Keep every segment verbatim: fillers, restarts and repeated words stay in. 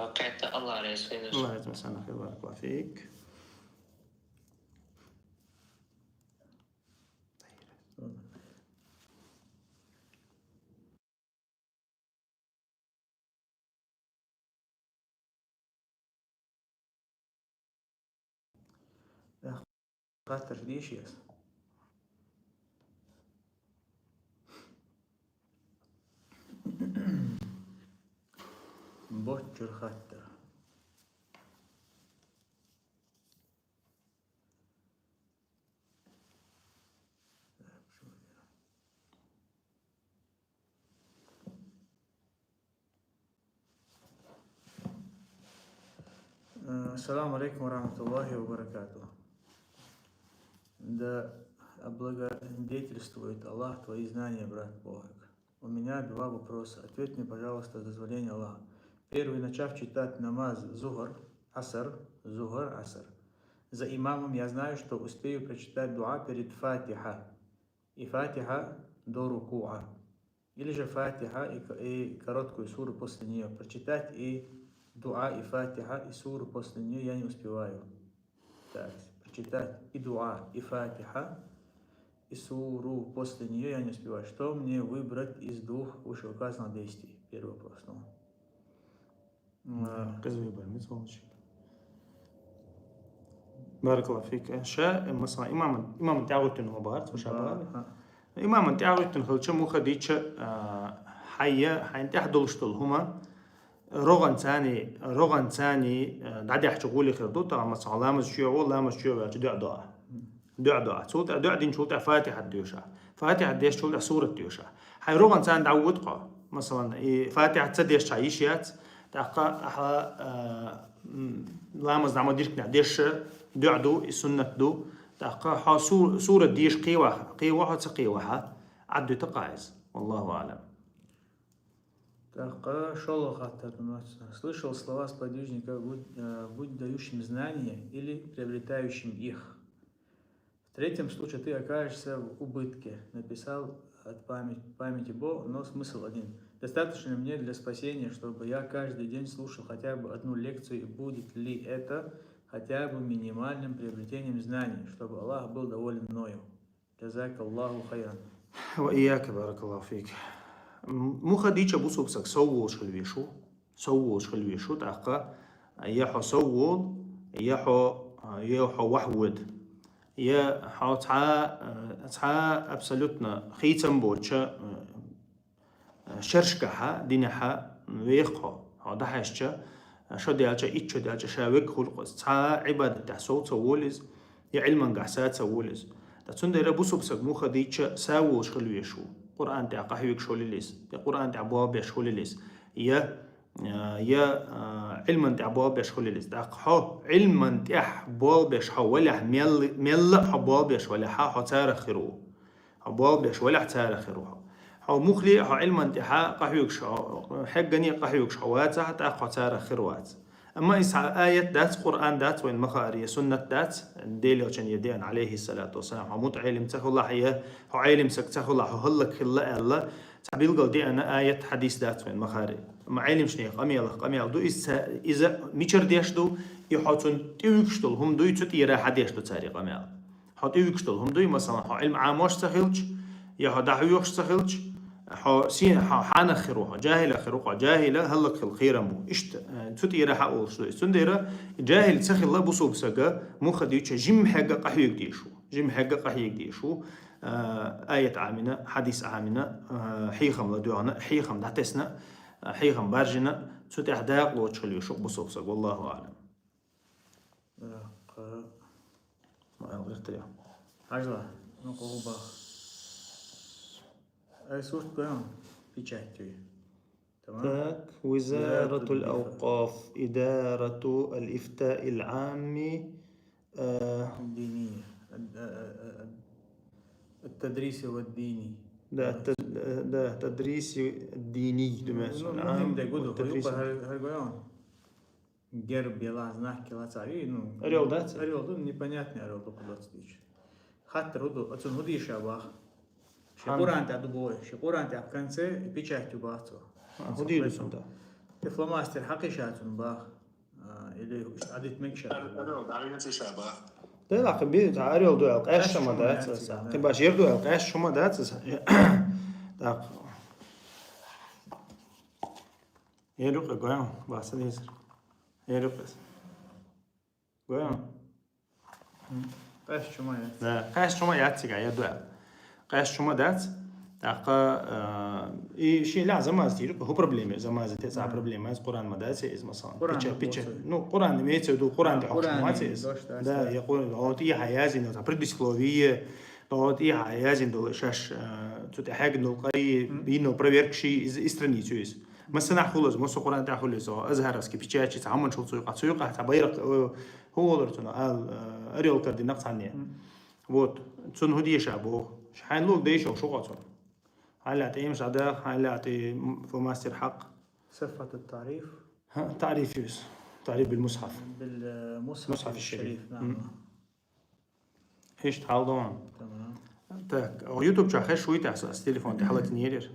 Кхетта Аллах реза хилар. Аллах реза хилар, баракаллаху фик. Хаттар дийшес. Боччур хаттар. Э, Ассаламу алейкум ва рахматуллахи ва баракатух. Да облагодетельствует Аллах твои знания, брат Бохик. У меня два вопроса. Ответь мне, пожалуйста, с дозволения Аллаха. Первый, начав читать намаз зухр, аср, зухр, аср. За имамом я знаю, что успею прочитать дуа перед фатиха и фатиха до рукуа. Или же фатиха и, к- и короткую суру после нее. Прочитать и дуа, и фатиха, и суру после нее я не успеваю. Так, прочитать и дуа, и фатиха, и суру после нее я не успеваю. Что мне выбрать из двух вышеуказанных действий? Первый вопрос. Ну. Э, Къиза выбор, мисал чи. Баракаллаху фик. Ша, масала, имам, имам тягутин ва бар, ша бар. Имам тягутин хилча муха дича, а, хайя, хайн тяхдулштул хума. Роган цани, роган цани, а, дадяхча гули хирду, та масала ламаз чуя, ламаз чуя, чу дуа дуа. ДуӀа дуа. Цул тӀа, дуӀа динчул тӀа фатихат душа. Фатихат дешчул тӀа сурат душа. Хай роган цан дӀавуд кхо. Масалан, и фатихат ца деш ца йиш яц. ТӀаккха аха, а, м, ламаз дама диркна деша, дуӀа ду, и суннат ду. ТӀаккха хо су-, сурат диш кхива, кхива хо ца кхива ха. Адду тақайз. Валлаху алам. ТӀаккха шолла хаттар. Слышал слова сподвижника: «Будь, э, будь дающим знания или приобретающим их». В третьем случае ты окажешься в убытке. Написал от памяти, памяти Бо, но смысл один. Достаточно мне для спасения, чтобы я каждый день слушал хотя бы одну лекцию, и будет ли это хотя бы минимальным приобретением знаний, чтобы Аллах был доволен мною. Джазакаллаху хайран. Ва ийяка, баракаллаху фик. М-, муха дича бусубсак сов волш хилвишу. Сов волш хилвишу, тӀаккха я хо сов вол, я хо, я хо вахь вуд. Я хо цхьа, цхьа абсолютно хийцам боча, э, шершкаха, динеха веххо. Хо дахьашча, шо делча, иччо делча, ша век хулкъус. Цхьа ибадат тя сов ца волиз, я илман гахса ца волиз. Та цундера бусубсак муха дича са волш хилвишу. Къуръан тя къахьвик шолилиз. Я Къуръан тя бобеш хулилиз. Я, э, я, э, илман тя бобеш хулилиз. ТӀаккха хо илман тя болбеш хо валях мел, мелла хо болбеш валях хо царах хиру. Хо болбеш валях царах хиру. Хо мухли хо илман тя къахьвик шо, хеггани къахьвик шо ваца тӀаккха хо царах хирвац. Амма ис аят дац, Къуръан дац, вайн махари, суннат дац, делилчан я деян, алейхи салату вассалам. Хо мут илим ца хула хья, хо илим сак ца хула, хо халлак хилла аьлла, ца билгал деяна аят, хадис дац вайн махари. Амма илимшни къамелах къамел ду, из ца, иза мичар деш ду, и хо цун тивикш дул, хум дуй цу тира хадеш ду цари къамел. Хо тивикш дул, хум дуй, масалан, хо илм амош ца хилч, я хо дахьвюхш ца хилч, хо син, хо ханах хиру, хо джахила хиру, хо джахила халлак хил хирам бу. Ишт, э, цу тира ха улш ду. Цундера джахил ца хилла бусубсага муха дича жим хегга къахьвик дишу. Жим хегга къахьвик дишу. Э, аят амина, хадис амина, э, хихам ла дугана, хихам датесна, э, хихам баржина, цу тя дакъ лоч хилвишу бусубсаг. Валлаху алам. Э, ка- Ма эл гъиртаря. Хьажла, ну, къугъу бах. Ай сурт гоям печатью. Тамам? Так, وزارة الأوقاف، إدارة الإفتاء العام, э, الدينية. Ад-, э, э, э, التدريس والديني. Да, التد-, э, да, التدريس الديني. Ну, ну, мухим де гуду, والتدريس. Хар, хар гоям. Герб яла, знак яла цари, ну, орёл, да, цари? Орёл, ну, непонятный орёл, только двадцать тысяч. Хаттар уду, ацун уди шабах. Ши Къуръан тя дубой, ши Къуръан тя в конце печатью бахцо. А, уди ду сунта. И фломастер хьакхийша цунна баха? А, или иштта Ӏадита мегаш? Орел, орел, дӀавеца ша баха. Дела, кхин би, цхьа орел ду аьлла, къаьш Къаьш шу ма шу ма дац яц иза. иза, Кхин да. баш ер ду аьлла, къаьш шу ма дац иза. Так. Ер юкъе гой, баса дезар. Ер юкъе. Гой. Къаьш шу ма яц. Да, къаьш шу ма яц цига, ер ду аьлла. Къаьш шу ма дац. ТӀаккха, а, и шин ла замаз тир, хӀу проблема, замаз те цхьа Да. Проблема, из Къуръан ма дац, из масалан. Къуръан Печать, ма печать. боцу. Ну, Къуръан имеется в виду, Къуръан А, тӀа Къуръан хьокху ма дац из. дош дац, Да, да. я Къуръан, вот и хьаязин, вот предисловие, вот и хьаязин долу шаш, а, цу тӀа хьегна долу къай, Мгм. бийно проверка ши из, из страницу из. Масана хула из, масу Къуръан тӀа хула из, азхаровский печать, цхьа хӀуманаш хула цу юкъа, цу юкъа цхьа байракх, э, хӀу волар цунах, ал, э, орел кара динарг цхьанне. Мгм. Вот, цунна хӀу деша боху. Хьайн луг дайшо шу къа цунна. Хьайн лаьа тӀе имаш Ӏада, хьайн лаьа тӀе фломастер хьакха. صفة التعريف ХӀа, таъриф юс. Таъриф бил мусхьаф. بالمصحف مصحف الشريف، الشريف. نعم. Мгм. Иштта хьал ду. Тамам. Так, YouTube чу хеш вуй таса, с телефон тӀе хьалатин ерир.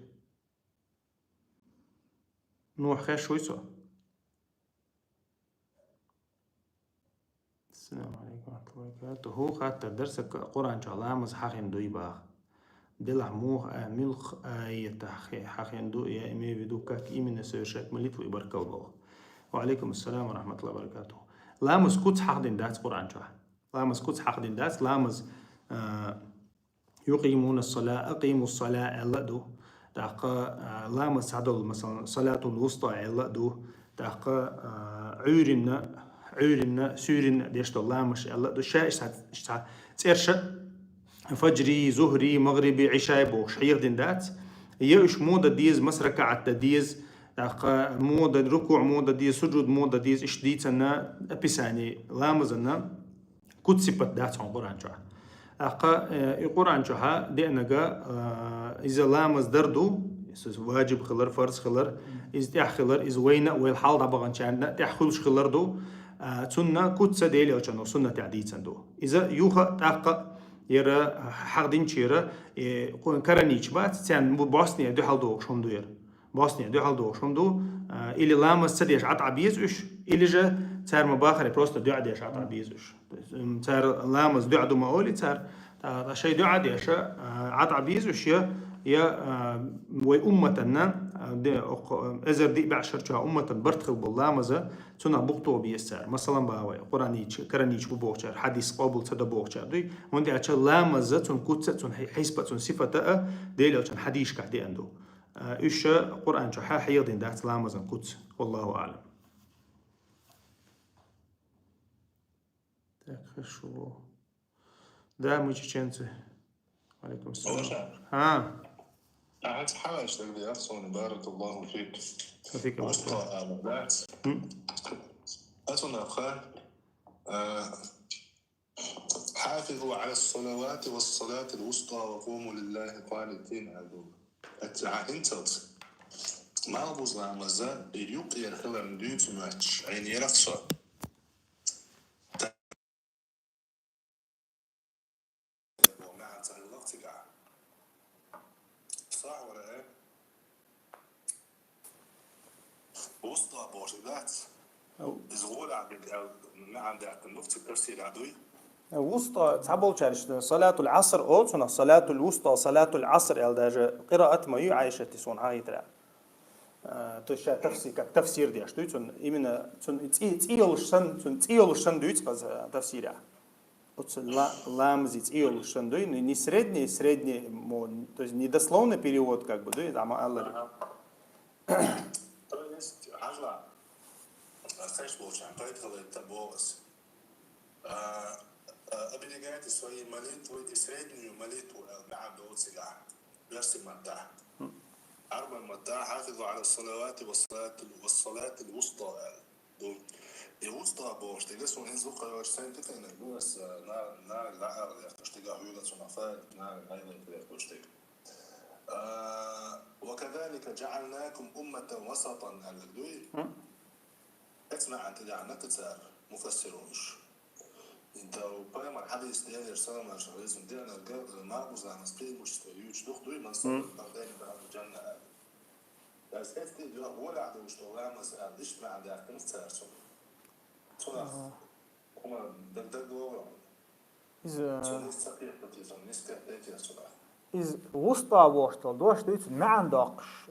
Ну, хеш вуй со. Ассаламу алейкум ва рахматуллахи ва баракатуху. ХӀу хаттар дар са Къуръан чу ламаз хьахин дуй баха. Делахь муха а муьлха аятах хьахин ду, я имею в виду, как именно совершать молитву и баркал баха. Ва алейкум ассалам ва рахматуллахи ва баракатуху. Ламаз куц хьахдин дац Къуръан чу. Ламаз куц хьахдин дац, ламаз, а, юкъимуна сала, акъиму сала аьлла а ду. ТӀаккха, а, ламаз цхьадолу, масалан, салатул вуста аьлла а ду. ТӀаккха, а, Ӏуьйринна, Ӏуьйринна, суьйринна деш долу ламаш аьлла а ду. Ша иштта, иштта цӀерша фаджри, зухри, магъриби, Ӏишай бохуш хьехдина дац. Я уьш муха дан деза, маса ракаӀат дан деза, тӀаккха муха дан рукуӀ, муха дан деза, сужуд муха дан деза, иштта дийцина описание ламазана. Куц сипат дац хьуна Къуръан чохь. ТӀаккха, э, и Къуръан чохьа деанага, э, иза ламаз дар ду, иза важиб хилар, фарз хилар, иза тӀехь хилар, иза вайна а, вайл хьал дӀабаханчарна а тӀехь хуьлуш хилар ду, а, цунна куц ца Дела йолчунна суннатехь дийцан ду. Иза юха а тӀаккха яра хьахдинчера, э, къу-, каранийча бац, царна бу-, босне дуьхьал догӀуш хӀума ду яра. Босне дуьхьал догӀуш хӀума ду, а, или ламаз ца деш Ӏад Ӏа беза уьш, или же цара ма бахаре просто дуьа деш Ӏад Ӏа беза уьш. То есть, м, цара ламаз дуьа ду ма оли цара, ткъа шайн дуьа деша, а, Ӏад Ӏа беза уьш, я, я, а, вай умматанна, а, де, окх, а, эзар диъ бӀе шарчохь умматан барт хила болу ламаза, цунах букъ тоха беза цара. Масалан, бан вай, Къуръанийча, каранийча бу бохучара, хьадис къобал ца до бохучара дуй, хӀунда аьлча ламаза цун куц а, цун хьи-, хьисап а, цун сифат а Дела йолчун хьадисашкахь деана ду. А, уьш Къуръан чохь хьехдина дац ламазан куц. Валлаху аълам. Так, хорошо. Да, мы чеченцы. Алейкум салам. Слушай. А, А это хорошо, тогда я в зоне. بارك الله فيك. Софика Просто, а, да. М. Это нахуй. А, حافظوا على الصلوات والصلاة الوسطى وقوموا لله قانتين. Аду. Ат-, а, инцалц. Малбуз ламаза юкъера хиларна дуьйцу моьттуш, Ӏийна ярах со. Сахьура, э? Вуста бохуш дац. Ау. Иза гӀолехь дерг аьлла, маьӀна даьккхина ду, цу тафсирехь дуй. Вуста, цхьаболчаьрга салатул Ӏаср олу цунах, салатул вуста, салатул Ӏаср аьлла даже къираат ма ю Ӏайшатис вон хьахийтара. А, то есть ша тафсир, как тафсир деш дуй, цун именно, цун цӀи, цӀи йолуш сан, цун цӀи йолуш сан дуьйцу хаза тафсирехь. Оцу ла-, ламази цӀи йолуш сан дуй, не, не средний, средний, мо-, то есть не дословный перевод, как бы, дуй, а ма аллари. Ага. То есть, хьажа, а, хеш болчарна пайда хилийта боху ас. А, а, оберегайте свои молитвы и среднюю молитву, э, маьӀна долу цигахь. Верси маттахь. Арбан маттахь, حافظوا على الصلوات والصلاة، والصلاة الوسطى, аьлла. Ду. И вуста бохуш дерг, суна хӀинца дукха йоцуш сайн тӀекхайнарг ду, ас, а, на-, нагахь дӀаала лаьтташ дерг, хьоьга цунах фаид, нагахь дӀайла лаьтташ дерг. А, وكذلك جعلناكم أمة وسطا, аьлла дуй. Эцна маьӀна тӀедеана кхин цара муфассирунаша. Инта пайхамар хьадис делира, салам Ӏалайхи ва саллам, деанарг, э, малбуз ламаз преимущество юьйцуш дукха дуй, ман салла фардаин дахалал джанна аьлла. Ас эцди йоах, воля а долуш долу ламаз аьлла, иштта маьӀна даьккхина цара цунах. Цунах хӀума даг-, даг ловра. Иза, Цунах ца кхетта, цунах нисбет дайтира цунах. Иза вуста бохуш долу дош дуьйцу маьӀна доккхуш.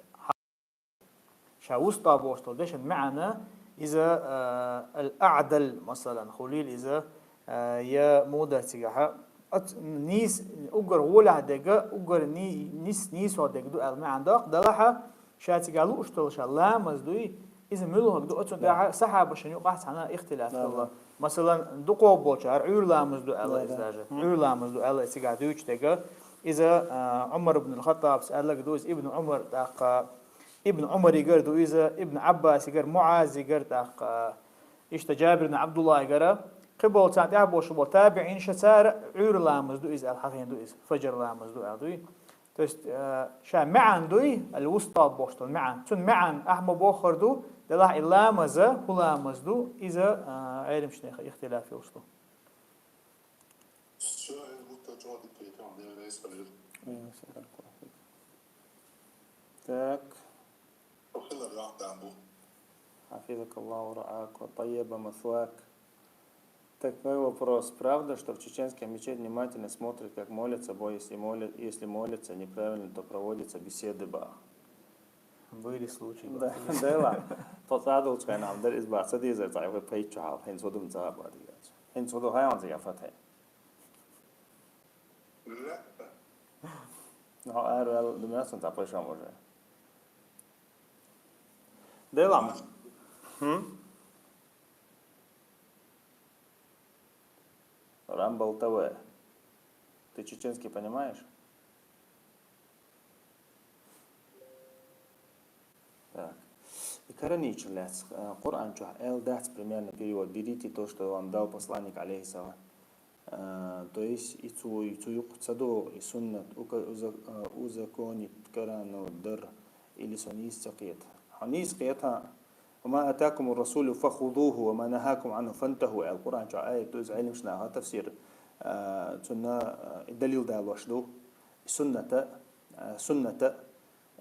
Ша вуста бохуш долу дешан маьӀна иза, а, ал-аъдал, масалан, хуьлийла иза, а, я муха ду цигахь, оц-, нийс-, уггар гӀолехь дерг, уггар ни-, нис-, нийсо дерг ду аьлла маьӀна доккху, делахь а, ша цигахь лууш долу ша ламаз дуй, иза муьлхарг ду, оцунна тӀехь сахьабашна юкъахь цхьана ихтилаф хилла. Масалан, дукхох болчара Ӏуьйра ламаз ду аьлла иза даже. Ӏуьйра ламаз ду аьлла цигахь дуьйцуш дерг. Иза, а, Ӏумар ибн ал-Хаттабс аьлларг ду, иза Ибн Ӏумар тӀаккха, Ибн Ӏумаригара ду иза, Ибн Ӏаббасигара, МуӀазигара тӀаккха, иштта Джабир ибн Ӏабдуллахьигара, кхин болу царна тӀаьхьа болуш болу табиӀинаша, цара Ӏуьйра ламаз ду иза аьлла хьахийна ду иза, фаджр ламаз ду аьлла дуй. То есть, э, ша маьӀна дуй, ал-вуста бохуш долу маьӀна. Цуьнан маьӀна ахьа ма боххур ду, делахь и ламаза, хӀун ламаз ду, иза, э, Ӏелимчу нехан ихтилаф йолуш ду. Так. حفظك الله ورعاك وطيب مثواك. Такой вопрос. Правда, что в чеченской мечети внимательно смотрят, как молятся, бо-, если моля-, если молятся неправильно, то проводятся беседы, ба? Были случаи, ба. Да, да, ладно. Тхо цӀа долчу хенахь ма дара иза, ба, ца дезара цхьа вай пайда чу хьалха, хӀинца хӀу ду ма ца хаьа, ба, дигахь. ХӀинца хӀу ду хаьа, ма цигахь фатхье. Ну, ара ваьлла, ду меца цхьа пхи шо уже. Делам. Хм? Рамбал Т В. Ты чеченский понимаешь? Так. И каранийчу лаьцна, э, Къуръан чохь аьлла дац примерно перевод: «Берите то, что вам дал посланник, алейхиссалам». Э, то есть, и цу, и цу юкъа ца догӀу, и суннат ука-, уза-, э, узаконить карано дар, или со нийса ца кхета. Хьо нийса кхета, «Ва ма атакумур расулу фахудуху, ва ма нахакум анху фантаху», аьлла Къуръан чохь аят ду, иза Ӏилманчу наха тафсир, э, цунна, э, и далил далош ду. И сунната, э, сунната,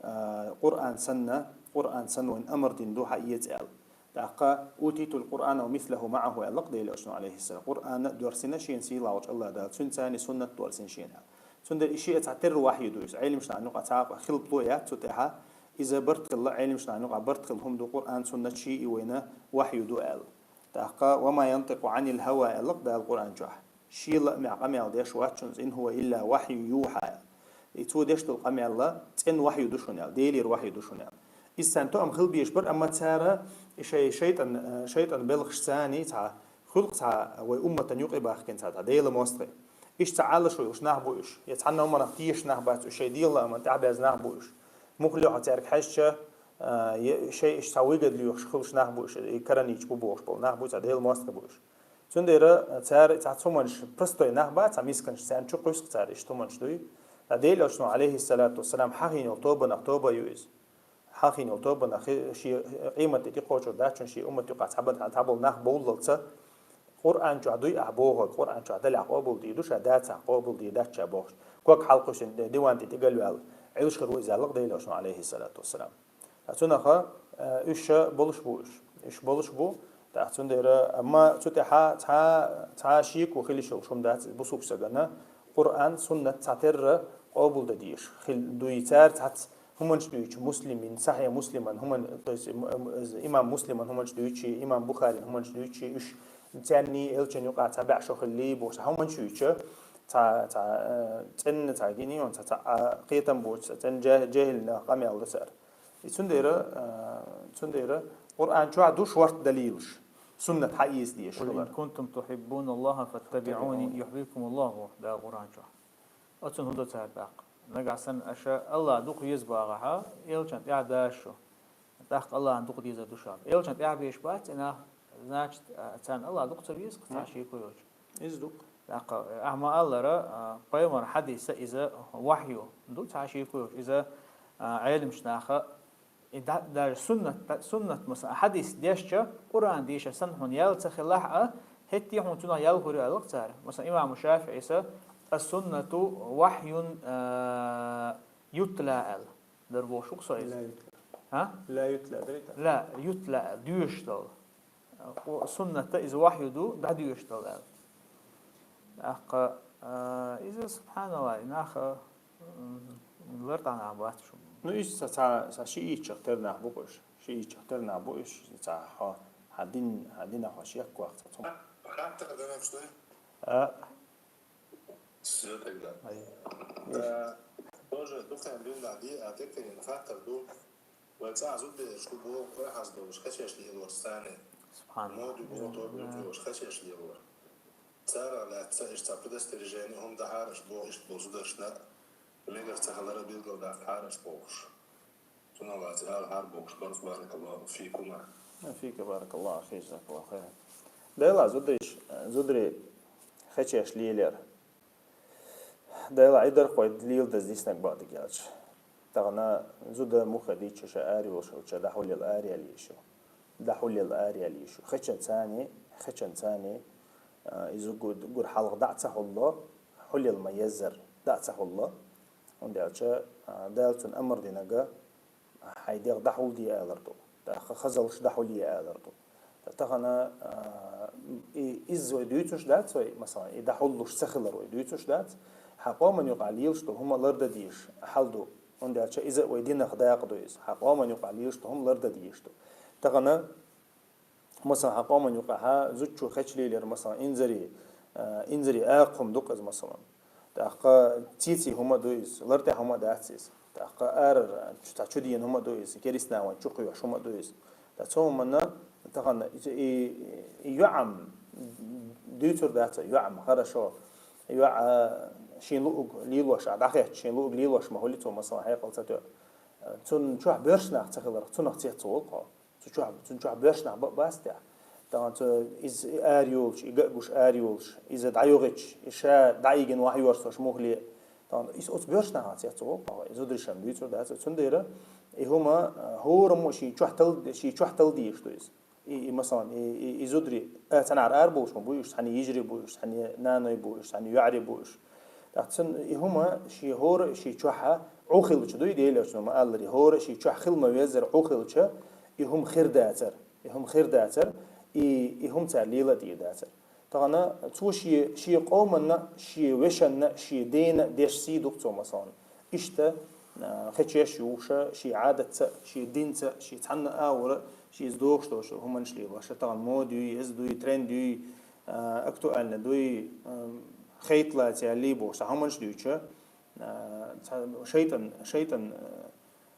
а, Къуръан санна, Къуръан санна вайн амар дина ду, хьаэца аьлла. ТӀаккха, «Утитул Къуръана ва мислаху маӀаху», аьлла-кх Делан Элчано, алейхиссалам. Къуръан а доьрсина шена сийлахьчу Аллах Дала, цуьнца цхьаьна суннат доьрсина шена аьлла. Цундела и шиъ а цхьатерра вахью ду иза. Ӏелимаш нахана юкъахь цхьа а хилла а яц цу тӀехь. Иза барт хилла, Ӏелимаш нахана юкъахь барт хилла хӀума ду, Къуръан, суннат шиъ и вайна вахью ду аьлла. ТӀаккха, «Ва ма янтикъу Ӏанил хӀава», аьлла-кх Дала Къуръан чохь. Шен лаамехь къамел деш вац шуна, «ин хӀува илла вахью юхьа», аьлла. И цо деш долу къамел цӀена вахью ду шуна аьлла, Делера вахью ду шуна аьлла. Иза царна тоам хила безаш бара, амма цара шай-, шайтӀан, э, шайтӀан белхаш царний цхьа, хуьлу-кх цхьа вай умматан юкъе бахкина цхьа, цхьа Делан мостагӀий. Иштта цхьа Ӏалашо йолуш нах бу уьш, я цхьанна хӀуманах тешаш нах бац уьш, шайн Делан лааман тӀаьхьабаьзна нах бу уьш. Муха лоьху цаьрга хьаьжча, э, я шайн иштта цхьа вигад лоьхуш хуьлуш нах бу уьш, и каранийча бу бохуш болу нах бу, цхьа Делан мостагӀий бу уьш. Цундела цара цхьацца хӀуманаш, простой нах бац, цхьа мисканаш, царна чу кхуьссу-кх цара, иштта хӀуманаш дуй. Ткъа Делан Элчано, алейхиссалату вассалам, хьахийна йолу тобанах тоба ю иза. Хьахийна йолу тобанах хи-, шен къематде тӀекхочур дац шуна, шен уммат юкъахь цхьабан-, цхьаболу нах бовллалца, Къуръан чохь дуй ахь бохург, Къуръан чохь далахь къобалдийр ду ша, дацахь къобалдийр дац ша бохуш. Ког хьалакхуьссина диван тӀе тӀе галваьлла, Ӏилуш хир ву иза аьлла-кх Делан Элчано, алейхиссалату вассалам. Ткъа цунах, э, уьш болуш бу уьш. Уьш болуш бу. ТӀаккха цундела, амма цу тӀехьа цхьа, цхьа шеко хила йиш йолуш хӀума дац бусулба стагана, Къуръан, суннат цхьатерра къобалдан дезаш хила дуй цара цхьацца хӀуманаш дуьйцу Муслимин, Сахьихь Муслиман хӀуман, то есть, м-, м-, имам Муслиман хӀуманаш дуьйцу, имам Бухарин хӀуманаш дуьйцу, уьш царний Элчан юкъахь цхьа бӀе шо хилла бохуш, хӀуманаш дуьйцу, цхьа, цхьа, э, цӀена, цхьа гинийон, цхьа, цхьа, а, кхетам боцу, цхьа цӀена жа-, жехӀилна къамел ду цара. И цундела, а, цундела Къуръан чохь ду шорта далилаш, суннат хьаэца дезаш хилар. «Къул ин кунтум тухьиббуна Аллаха фаттабиӀуни юхьбибкумуллаху», Дала Къуръан чохь. Оцунна хӀун до цара тӀаккха? Нагахь санна аша Аллах дукха веза бахахь, Элчан тӀаьхьа даш шу. ТӀаккха Аллахна дукха дезар ду шу. Элчан тӀаьхьа беш бац и нах, значит, а, царна Аллах дукха ца веза, цхьа шеко йоцуш. Иза ду-кх. ТӀаккха, э, ахьа ма-аллара, а, пайхамар хьадиса иза вахью ду, цхьа шеко йоцуш. Иза, а, Ӏелимаш наха, и да-, даже суннат, да-, суннат, масала, хьадис дешча, Къуръан дешар санна хьуна ял ца хилахь а, хӀетте хьуна цунах ял хуьлу аьлла-кх цара. Масала, имаму ШафиӀис: «Ас-суннату вахьюн, а, ютла», аьлла. Дар бохуш ву-кх со иза. Ла ютла. А? Ла ютла дарита? Ла ютла, доьшуш долу. Къу-, сунната иза вахью ду, дӀадоьшуш долу аьлла. ТӀаккха, а, иза, субханалла, и нах, м, лартӀа нах бац шу. Ну, иштта ца, ца, ца шиъ иччех тера нах бу-кх уьш. Шиъ иччех тера нах бу уьш, ца хьо, хьан дин, хьан динах хьо шек вахца цхьа. Хаттар дан шу? А. Всё тогда. Ай. Да, тоже духаем билла ди, а текенин хаттар ду. Вай цӀа зудбераш ду боху кхойхьаз долуш, хечеш лелораш царна. Субханалла. Моду боху торгу лелораш, хечеш лелор. Цара лаьцна иштта предостережение, хӀума дахьараш боху, иштта боху зударшна, мегар ца хилара билгал даккхараш бохуш. Цунах лаьцна ала хьар бохуш, барс баракаллаху фикума. Фика баракаллаху, ахи, жазакаллаху хайран. Дела, зударш, зударий хечеш лелера. Дела, и дарх вай леладаза диснарг бакъдерг аьлча. Тахана зуда муха дийчча ша ари волуш хилча, дӀахьулъел ари аьлла йиш ю. ДӀахьулъел ари аьлла йиш ю. Хечан цани, хечан цани, а, иза гу-, гур хьалха дӀа а ца хьулло, хьулъел ма еззара, дӀа а ца хьулло. ХӀунда аьлча, а, Дала цунна амар динарг, хьайн дегӀ дӀахьулде алар ду. ТӀаккха хазалш дӀахьулъе алар ду. Ткъа тахана, а, и, иза вай дуьйцуш дац вай, масалан, и дӀахьуллуш ца хилар вай дуьйцуш дац. Хьан къоман юкъахь лелаш долу хӀума лардан дезаш хьал ду. ХӀунда аьлча иза а вай динах дакъа ду иза. Хьан къоман юкъахь лелаш долу хӀума лардан дезаш ду. Тахана, масалан, хьан къоман юкъахьа зудчо хечлийлера, масалан, инзаре, а, инзаре акха хӀума ду-кх иза, масалан. ТӀаккха цеций хӀума а ду иза, лартӀехь хӀума а дац иза. ТӀаккха арара, цхьа чу дийна хӀума а ду иза, керистанахой чу кхоьхьуш хӀума а ду иза. Ткъа цу хӀуманна тахана иза и, и йоӀам дуьйцур дац, йоӀам, хорошо. ЙоӀ, а, шен луъуг лелош, а, дӀахецча, шен луъуг лелош ма хуьлий цо, масалан, хьекъал ца тоьу. Цунна чохь боьрша нах ца хиларх, цунах цец ца волу хьо. Цу чохь, цунна чохь боьрша нах баъ бац техь. Тахана цо иза и ара йолуш, и ган гуш ара йолуш, иза дӀайогӀуьйтуш, и ша дӀайигина вахьа йорсош мухле. Тахана иза оцу боьрша нахах цец ца волу хьо, и зударшна дуьйцур дац. Цундела и хӀума, а, хӀораммо шен чохь тал-, шен чохь талла дезаш ду иза. И, и, масалан, и, и, и зударий, а, цхьанхьара ара болуш ма бу уьш, цхьана йижарий бу уьш, цхьана наной бу уьш, цхьана йоӀарий бу уьш. ТӀаккха цунна и хӀума шен хӀора а шен чохьа Ӏу хилча дуй, Делан Элчано ма-аллара, хӀора а шен чохь хила ма веззара Ӏу хилча, и хӀума хир дацара, и хӀума хир дацара, и, и хӀума цара лела а дийр дацара. Тахана цо шен, шен къоманна, шен вешанна, шен дена деш сий ду-кх цо, масалан. Иштта, а, хечеш юхуша, шен Ӏадатца, шен динца, шен цхьанна агӀора, шен иза дохуш долуш хӀуманаш лелоша, тахана мода юй, иза дуй, тренд юй, а, актуально дуй, а, хейтла ца лий бохуш, цхьа хӀуманаш дуьйча, а, цхьа шайтан, шайтан, а,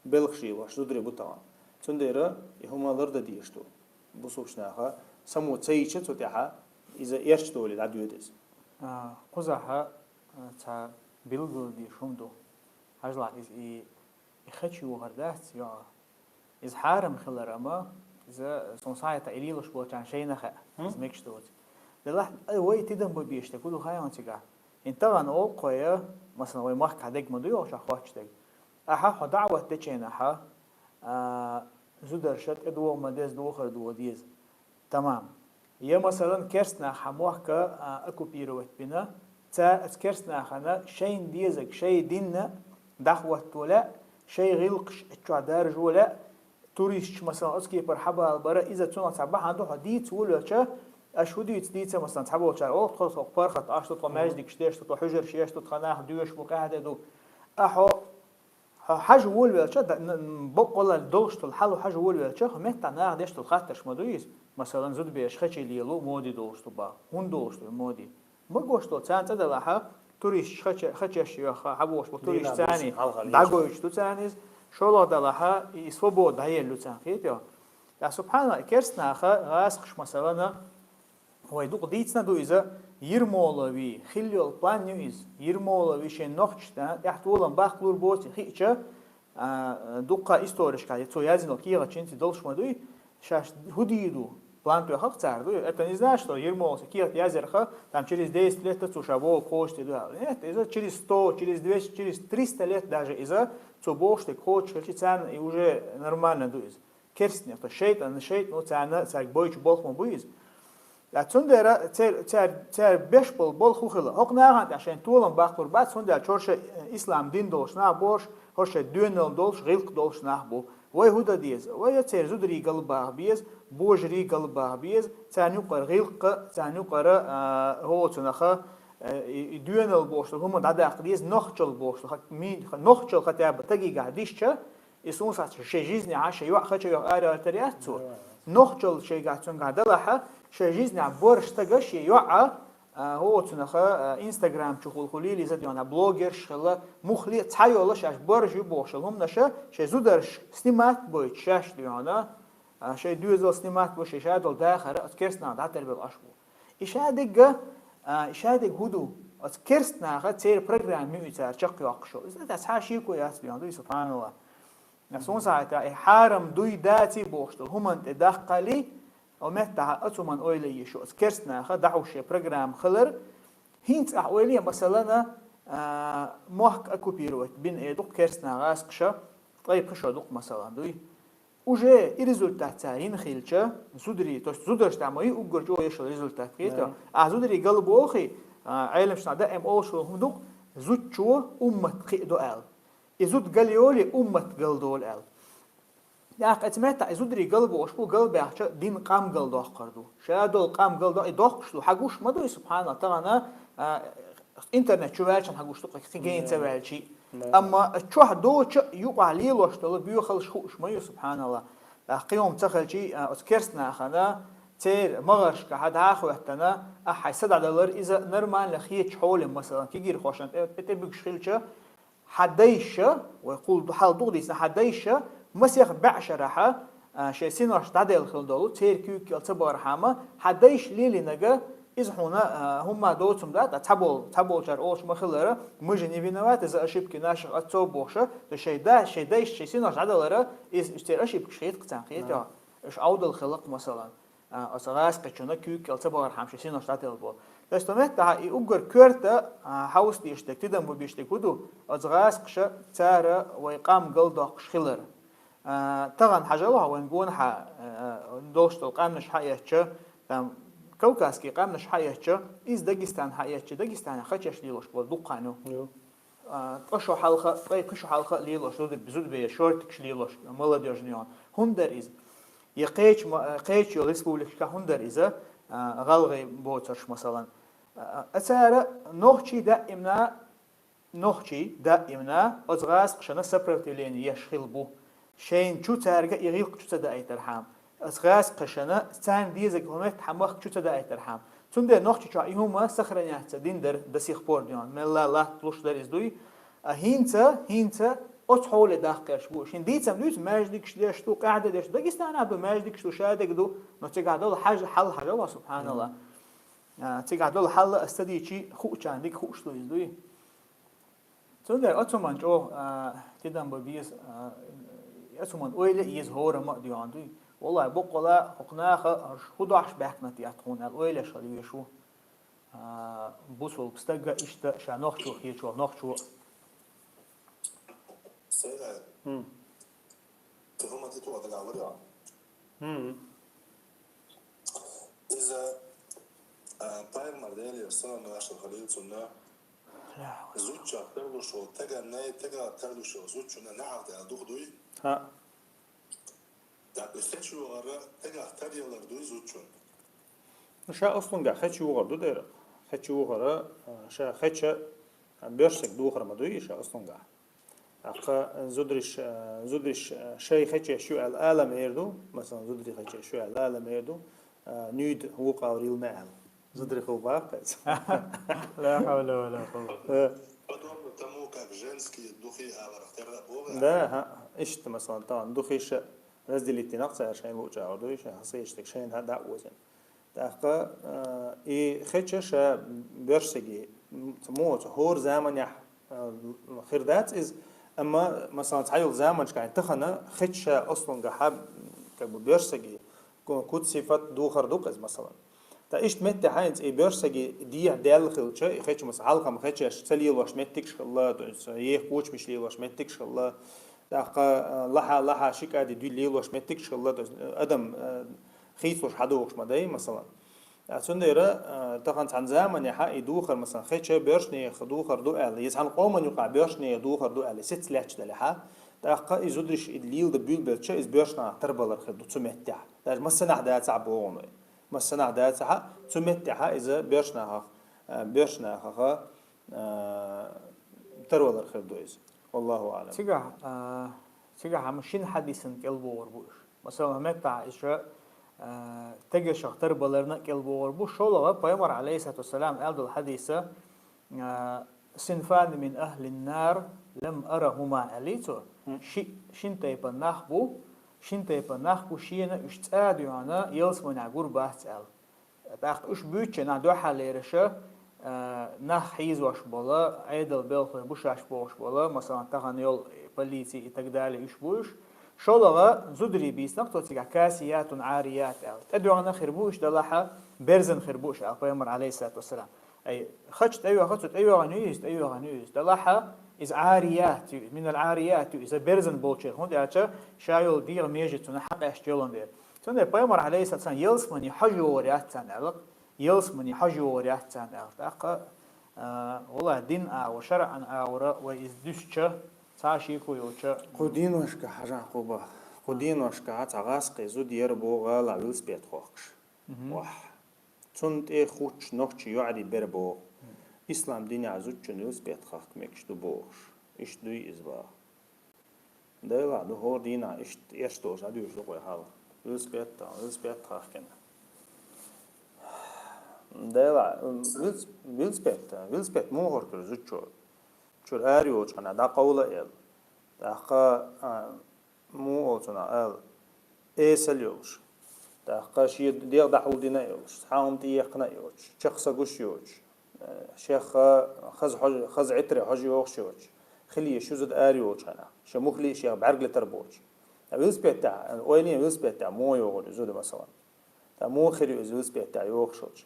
белхаш лелош зударий бу тахана. Цундела и хӀума лардан дезаш ду. Бусулбачу наха само ца йича цу тӀехьа, иза эрча долий дӀадоьду иза. А, кхузахьа, а, цхьа билггал дезаш хӀума ду. Хьажал, иза и, и хеча йохар дац, йоӀ. Иза хьарам хилар, амма иза сон схьайта и лелош болчарна шайна хаьа. Иза мегаш доцу. Делахь, ай, вай тидам бан беш дерг хӀун ду хаий хьуна цигахь? ХӀинца тахана олу кхо я, масалан, вай махкахь дерг ма ду йохуш, хьан хоттуш дерг. Ахьа хьо даӀват дечу хенахьа, а, зударша тӀедогӀу ма деза, дохар догӀу деза. Тамам. Я, масалан, керстанах хьан мохк, а, оккупировать бина, цара оцу керстанахана шайна дезарг, шайн динна дӀахӀотто лаьа, шайн гӀиллакхаш чохь даржо лаьа, туристаш, масалан, оцу кепара хьабалабара, иза цунах цхьа бахьана ду, хьо дийца волавелча, аша хӀун дийца дийца, масалан, цхьаболчара олу тхо, тхо паргӀат Ӏаш ду, тхо маьждигаш деш ду, тхо хьуьжарш еш ду, тхо нах доьшуш бу, къаьхьа де ду. А хьо Хьо хьажа волавелча, да-, н-, н-, баккъалла долуш долу хьал хьажа волавелча, хьо меттахь наха деш долу хаттарш ма ду иза. Масалан, зудабераш хачий лело моди долуш ду бах. ХӀунда долуш ду моди? Ма гуш долу, царна цӀа далахьа, туристаш хача-, хачеш йоьхха, хьабохуш бу туристаш царний, дӀагойтуш ду царна иза. ШолгӀа далахьа, и свобода дӀаелла ю царна, кхетий хьо? Ткъа, субхьаналла, и керстанаха, гӀазкхаш, масалана, Вай дукха дийцина ду иза, Ермолови, хилла йолу план ю иза. Ермолови шен нохчашна тӀехь толам баккхалур боций хиъча, а, дуккха историшкахь, цо язйина кехатчинца долуш ма дуй, шаьш хӀун дийр ду? План тоьхах цара дуй? Это не значит, что Ермолов кехат язъярха, там через десять лет цо ша боху кхочушде ду аьлла. Нет, иза через сто, через двести, через триста лет даже иза цо бохуш дерг кхочуш хилча, царна и уже нормально ду иза. Керстнех, то шайтан, шайтан, ну, царна, цаьрга бойчу болх ма бу иза. Ткъа цундела цер-, цер-, цер беш болу болх хӀун хила? ХӀокху нахана тӀехь шайн толам баккхалур бац, цундела чорша, э, ислам дин долуш нах бохуш, хӀорш шайн доьналла долуш, гӀиллакх долуш нах бу. Вай хӀу дан деза? Вай церан зударий галбаха беза, божарий галбаха беза, царна юкъара гӀиллакх, царна юкъара, а, хӀоцунаха, а, и, и доьналла бохуш долу хӀума дӀадаккха деза, нохчалла бохуш долу, ха-, ми-, ха-, нохчалла хотя бы тагийгахь дисча, и сунсаца шайн жизнехьа, шайн йоӀ хача йоӀ арахӀоьттар яц цо. Нохчалла шайгахь цуьнгахь далахьа, шайн жизнехь борш стага шен йоӀа, а, хӀоцунаха, а, Instagram чухула хӀу лелийза дийна, блогерш хилла, муххале а цхьайолла шаьш борж ю бохуш йолу хӀуманаша, шайн зударш снимат бойтуш шаьш дийна, а, шайн доьзал снимат бо, шайн ша долу дахар оцу керстанаха дӀатарбелла Ӏаш бу. И шадерг, а, и шадерг хӀу ду? Оцу керстанаха церан программа ю и цара чекхйоккхуш йолу. Иза тӀе цхьа шеко яц дийна ду, и субханалла. Суна сахьата, и хьарам дуй даций бохуш долу хӀуманна тӀе даккхалий, о меттахьа оцу хӀуманна ойла еш ю, оцу керстанаха дӀахьуш шайн программа хилар, хӀинца ахь ойла е, масалана, а, мохк оккупировать бина э дукха керстанаха гӀазкхаша, ткъе пхи шо дукха, масалан, дуй. Уже и результат цара йина хилча, зударий, то есть зударшна ма ю уггар чӀогӀа еш йолу результат, кхета? Да. А зударий галбохий, а, Ӏеламчу нах даим олуш долу хӀума дукха, зудчо уммат кхиа до аьлла. И зуда галйолий, уммат галдолу аьлла. ТӀаккха оцу меттахь и зударий галбохуш бу, галбаьхча дин къам галдоккхур ду. Ша долу къам галдо-, и доккхуш ду, хьан гуш ма ду и, субханалла, тахана, а, интернет чу ваьлча хьан гуш ду, кхин гена ца ваьлчий. Да. Амма чохь доцуш а юкъахь лелош долу боьхалш хууш ма ю, субханалла. ТӀаккха кхин хӀума ца хилчий, а, оцу керстанахана, церан магӀаршкахьа дӀахӀоьттина, ахьа хьайн са дӀадалар, иза нормально хеташ хьоле, масалан, кегийрхошна тӀе, тӀе, тӀе буьгуш хилча, хьан дайша, вай кхул хьал дукха дийцина, хьан дайша, масех бӀешарахьа, а, шайн синош дӀаделла хила долу, церан куьйга кӀел ца бахархьама, хьан дайша лелийнарг, иза хьуна, а, хӀумма доцург дац, ткъа цхьаболу, цхьаболчара олуш ма хиллара, мы же не виноваты, иза ошибки наших отцов бохуша, то шайн да, шайн дайша, шайн синош дӀадалара, иза, иза церан ошибкаш хета-кх царна, кхета? Да. Уьш Ӏовдал хилла-кх, масалан. А, оцу гӀазкхичунна куьйга кӀел ца бахархьама шайн синош дӀаделла бо. Тесто меттахьа и уггар коьрта, а, хьовса дезаш дерг, тидам бан безаш дерг хӀу ду, оцу гӀазкхаша цара вай къам галдоккхуш хилар. А, тахана хьажал хьо вайн гонахьа, а, долуш долу къаьмнаш хьаэцча, там, кавказский къаьмнаш хьаэцча, иза Дагестан хьаэцча, Дагестанехь хачеш лелош болу дуккха хан ю. Ю. А, ткъа шо хьалха, ткъе пхи шо хьалха лелош, зуда-, зудабе шортикаш лелош, молодёжный он. ХӀунда дара иза? Я кхечу ма-, кхечу республикашкахь хӀунда дара иза, а, гӀалгӀай боцурш, масалан? А, а, цара нохчий даимна, нохчий даимна оцу гӀазкхашна сопротивление еш хилла бу. Шайна чу цаьрга и гӀиллакх чу ца даийтархьама. Оцу гӀазкхашна царна дезарг хӀумет хьан махка чу ца даийтархьама. Цундела Нохчийчохь и хӀума сохраняться дина дара до сих пор дийна. Мелла латта луш дара иза дуй. А хӀинца, хӀинца оцу хьоле даккхарш бу. Шин дийцам дуьйцу, маьждигаш деш ду, къаьхьа деш ду. Дагестанахь ду, маьждигаш ду, шадерг ду. Но цигахь долу хьаж-, хьал хьажал, субханалла. А, цигахь долу хьал аса ца дийчий, хуучарна дика хууш ду иза дуй. Цундела оцу хӀуманна чӀогӀа, а, тидам бан беза, а, оцу хӀуманна ойла а еза хӀорамма а дийна дуй. Валлахьи, боккъала хӀокху наха хӀу дохьуш баьхкина тӀе тхуна аьлла, ойла еш хила везаш ву. А, бусулба стага иштта ша нохчо хеташ волу нохчо. Хм. Хм. Иза, а, пайхамар Делера салам-маршалла хуьлийла цунна, зудчунна тарлуш волу, тагана, тагана тарлуш волу зудчунна неӀалт аьлла дукха дуй? ХӀаъ. ТӀаккха и хеча йохар тагана таръялар дуй зудчун? Ну, ша аслунгахь хеча йохар ду дера. Хеча йохар, а, ша хеча, а, боьршаг духар ма дуй ша аслунгахь. ТӀаккха зудариш, а, зудариш, а, шай хечеш ю аьлла ала ма эр ду, масалан, зударий хечеш ю аьлла ала ма эр ду, а, нуьйда вукъа варийла ма аьлла. Зударий хила баккха иза. Ла хьавла ва ла къуввата. Э. Подобно тому, как женские духи аварах терра бога. Да, ха, иштта, масалан, тахана духиша разделить дина цара шайна лууча агӀор дуй, шайн хасийчдиг шайна хьа дӀа а озина. ТӀаккха, а, и хеча ша боьршаге, м, ца муха ца хӀора заманехь, а, хир дац иза, амма, масалан, цхьайолу заманашкахь тахана хеча ша аслунгахьа, как бы, боьршаге, ку-, куц сифат духар ду-кх иза, масалан. Ткъа иштта метте хьайнца и боьршаге дехьа даьлла хилча, и хеча, масалан, хьалхам хечеш ца лелош меттигаш хилла, то есть еха кочамаш лелош меттигаш хилла, тӀаккха, а, лахьа-лахьа ши кӀади дуьйла лелош меттигаш хилла, то есть адам, а, хийцалуш хьадогӀуш ма дай, масалан. А, цундела, а, тахана цхьана заманехьа и духар, масалан, хеча боьршнеха духар ду аьлла, я цхьана къоман юкъахь боьршнеха духар ду аьлла, сица лаьтташ далехьа, ТӀаккха и зудараш и лелда буьйлабелча, из боьрша нахах тарбалар хир ду цу меттехь. Даже массанахьа дацахь боху вай. Массанахьа дацахь, цу меттехь иза боьрша нахах, э, боьрша нахаха, э, тарвалар хир ду иза. Валлаху аълам. Цигахь, а, цигахь хӀама шина хьадисан кӀелбохур бу уьш. Масала, меттахь иза, а, тегашах тарбаларна а кӀелбохур бу. ШолгӀа пайхамар, алейхиссалату вассалам, аьлла долу хьадиса, а, «Синфани мин ахлин нар лам арахума», аьллий цо. Мгм. Ши-, шин тайпа нах бу, шин тайпа нах бу, шена уьш цӀа а дуьхьана, ялсаманехь гур бац аьлла. ТӀаккха уьш буьйцучу нах дуьххьарлераш, а, нах хьийзош болу, Ӏедал белхалой бу шаьш бохуш болу, масалан, тахана йолу полици и так далее уьш бу уьш. ШолгӀа зударий бийцинарг цо цигахь касиятун Ӏарият аьлла. ТӀедоьгӀна хир бу уьш, делахь а берзан хир бу уьш аьлла пайхамар, алейхиссалату вассалам. Ай, хача тӀейогӀу, цо тӀейогӀун ю иза, тӀейогӀун ю иза. Делахь а иза Ӏарият ю, минал Ӏарият ю, иза берзан болчеран, хӀунда аьлча ша йолу дегӀан меже цунна хьакъаьсташ йолун дера. Цундела пайхамар, алейхиссалату вассалам, ялсамане хьожа йогӀур яц царна аьлла, ялсамане хьожа йогӀур яц царна аьлла. ТӀаккха, а, валлахӀи, дин агӀор, шарӀан агӀора вай иза дуьсча, цхьа а шеко йолча. Кху дийношка хьажахь кху баха. Кху дийношка цхьа гӀазкхи зуда яра боху гӀалахь велосипед хохкуш. Мгм. Вахь. Цунна тӀе хуттуш нохчий йоӀарий бер боху. Ислам динехь зудчунна велосипед хахка мегаш ду бохуш. Иштта дуй иза баха. Делахь, ду хӀора дийнахь иштта эш долуш дӀадуьйцуш ду-кх вай хьал. Велосипед а, велосипед а хахкина. Делахь, велос-, велосипед а, велосипед муха хӀора кхуьру зудчо? Чуьра ара йолчу хьуна дӀакъовла а аьлла. ТӀаккха, а, муха олу цунах ала, эсала йолуш. ТӀаккха шен дегӀ дӀахьулдина а йолуш, цхьа хӀума тӀеэккхина а йоцуш, чекх са гуш йоцуш, э, шех хаза хьожа, хаза Ӏитре хьожа йогӀуш йоцуш, хила езаш ю зуда ара йолчу хенахь, шен мухӀли а шех бӀаьрг летар боцуш. Ткъа велосипедехь, ойла е, велосипедехь муха йогӀур ю зуда, масалан? Ткъа муха хир ю иза велосипедехь йогӀуш хилча?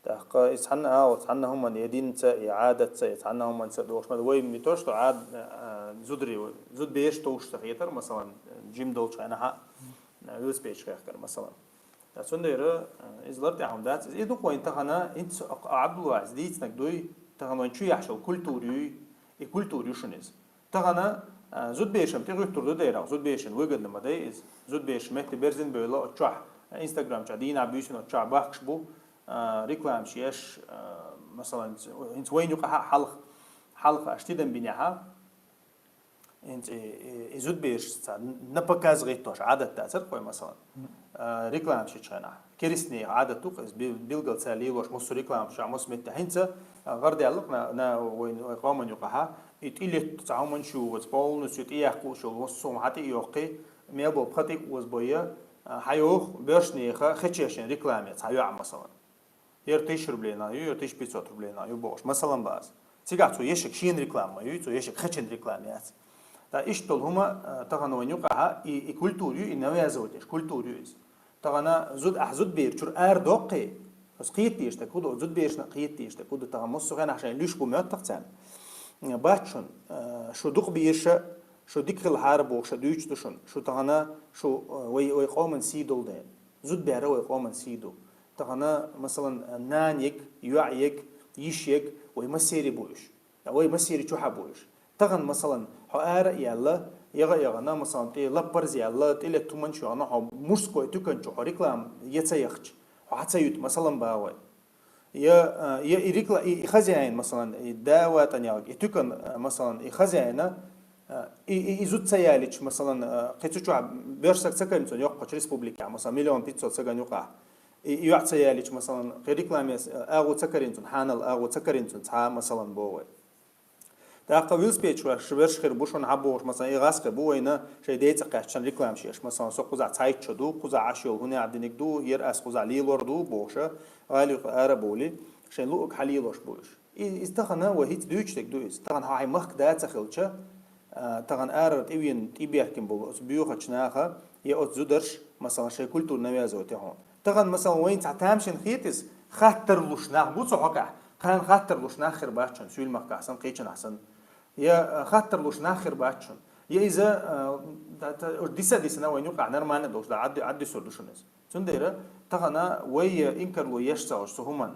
ТӀаккха иза цхьанна агӀо, цхьанна хӀуманна, я динца, я Ӏадатца, я цхьанна хӀуманца дохуш ма ду. Вай не то что Ӏад-, а, зударий, зудбераш товш ца хетара, масалан, жим долчу хенахь а, велосипедаш хехкара, масалан. Ткъа цундела, а, иза лар тӀехь хӀума дац. Иза и ду-кх вайн тахана, хӀинца Ӏабдулла иза дийцинарг дуй, тахана вайн чу яхьаш йолу культура юй, и культура ю шуна иза. Тахана, а, зудберашна тӀе гӀуьттур ду дера, зудберашна выгодно ма дай иза. Зудбераш метте берзина бевлла оцу чохь, а, Instagram чохь дийнахь буьйсина оцу чохь бахкаш бу, а, рекламаш еш, а, масалан, хӀинца вайна юкъахь а хьалха, хьалха аша тидам бинехь а, хӀинца и, и, и зудбераш цхьа на показ гӀиттош Ӏадат дацара-кх вай, масалан. А, рекламаш ечу хенахь. Керстанийн Ӏадат ду-кх иза, бил-, билггал цара лелош массо а рекламаш, массо а метте. ХӀинца, а, гӀардаьлла-кх на, на вайн, вайн къоман юкъахь, и тӀелетта цхьа хӀуманаш ю, вац, полностью тӀеяккха лууш йолу массо а хӀума хьатӀе а йоккхий, мел болу пха тӀе а озабой, а, хьайоху боьршнеха хечешан рекламе цхьа йоӀ, масалан. ХӀара тысяча рублейна ю, хӀара тысяча пятьсот рублейна ю бохуш, масалан боху. Цигахь цо ешарг шена реклама ма ю, цо ешарг хечун реклама яц. Ткъа иштта долу хӀума, а, тахана вайн юкъахь и, и культура ю, и навязывать деш культура ю иза. Тахана зуда, ахь зудбер чуьра ара доккхий, оцу кхетадеш дерг хӀун ду, зудберашна кхетадеш дерг хӀун ду, тахана массо а хенахь шайна луьйш бу моьтту-кх царна. Бац шуна, а, шу дукха безаш, шу дика хилахьара бохуш дуьйцуш ду шуна. Шу тахана, шу, а, вай, вай къоман сий долу дела. Зудбер вай къоман сий ду. Тахана, масалан, нана ерг, йоӀ ерг, йиша ерг, вай массеран бу уьш. Вай массеран чохь а бу уьш. Тахана, масалан, хьо ара а яьлла, ягӀа а ягӀана, масалан, тӀе лаппарза яьлла, тӀелетта хӀуманаш а йогӀана, хьо мужской туькан чу хьо реклама я ца яхча, хьо хьа ца юьту, масалан, боху вай. Я, а, я и рекла-, и, и хозяин, масалан, и да ватӀанелга, и туькан, а, масалан, и хозяина, а, и, и, и зуда ца ялийча, масалан, а, кхин цу чохь боьрша саг ца карийна цунна йоккхачу республикехь, масалан, миллион пятьсот сагана юкъахь. И, и йоӀ ца ялийча, масалан, кхин рекламес, а, агӀо ца карийна цунна, хьанал агӀо ца карийна цунна, цхьа, масалан, боху вай. ТӀаккха велосипедаш верш хир бу шуна хьан бохуш, масалан, и гӀазкхи бу вайна шайн ден цӀа кхаьччан рекламаш еш. Масалан, со кхузахь цхьайтта шо ду, кхузахь Ӏаш йолу хӀун а диниг ду, хӀара ас кхузахь лелор ду бохуша, гӀала юкъа ара а бовлий, шайн луъург хьан лелош бу уьш. И, иза тахана вай хӀинца дуьйцуш дерг ду иза. Тахана хьан хьайн махка да а ца хилча, а, тахана арара тӀевеана, тӀебехкина болу оцу боьхачу наха я оцу зударш, масалан, шайн культура навязывать я хьуна. Тахана, масалан, вайна цхьа тамашийна хета иза, хаттар луш нах бу цу хьокъехь. Кхана хаттар луш нах хир бац шуна, Суьйлийн махкахь санна, кхечанахь санна. Я, а, хаттар луш нах хир бац шуна. Я иза, а, да, да, диса а дисина вайна юкъахь нормально долуш да, Ӏадди-, Ӏаддисур ду шуна иза. Цундела тахана вай, а, инкарло еш ца Ӏаш цу хӀуманна,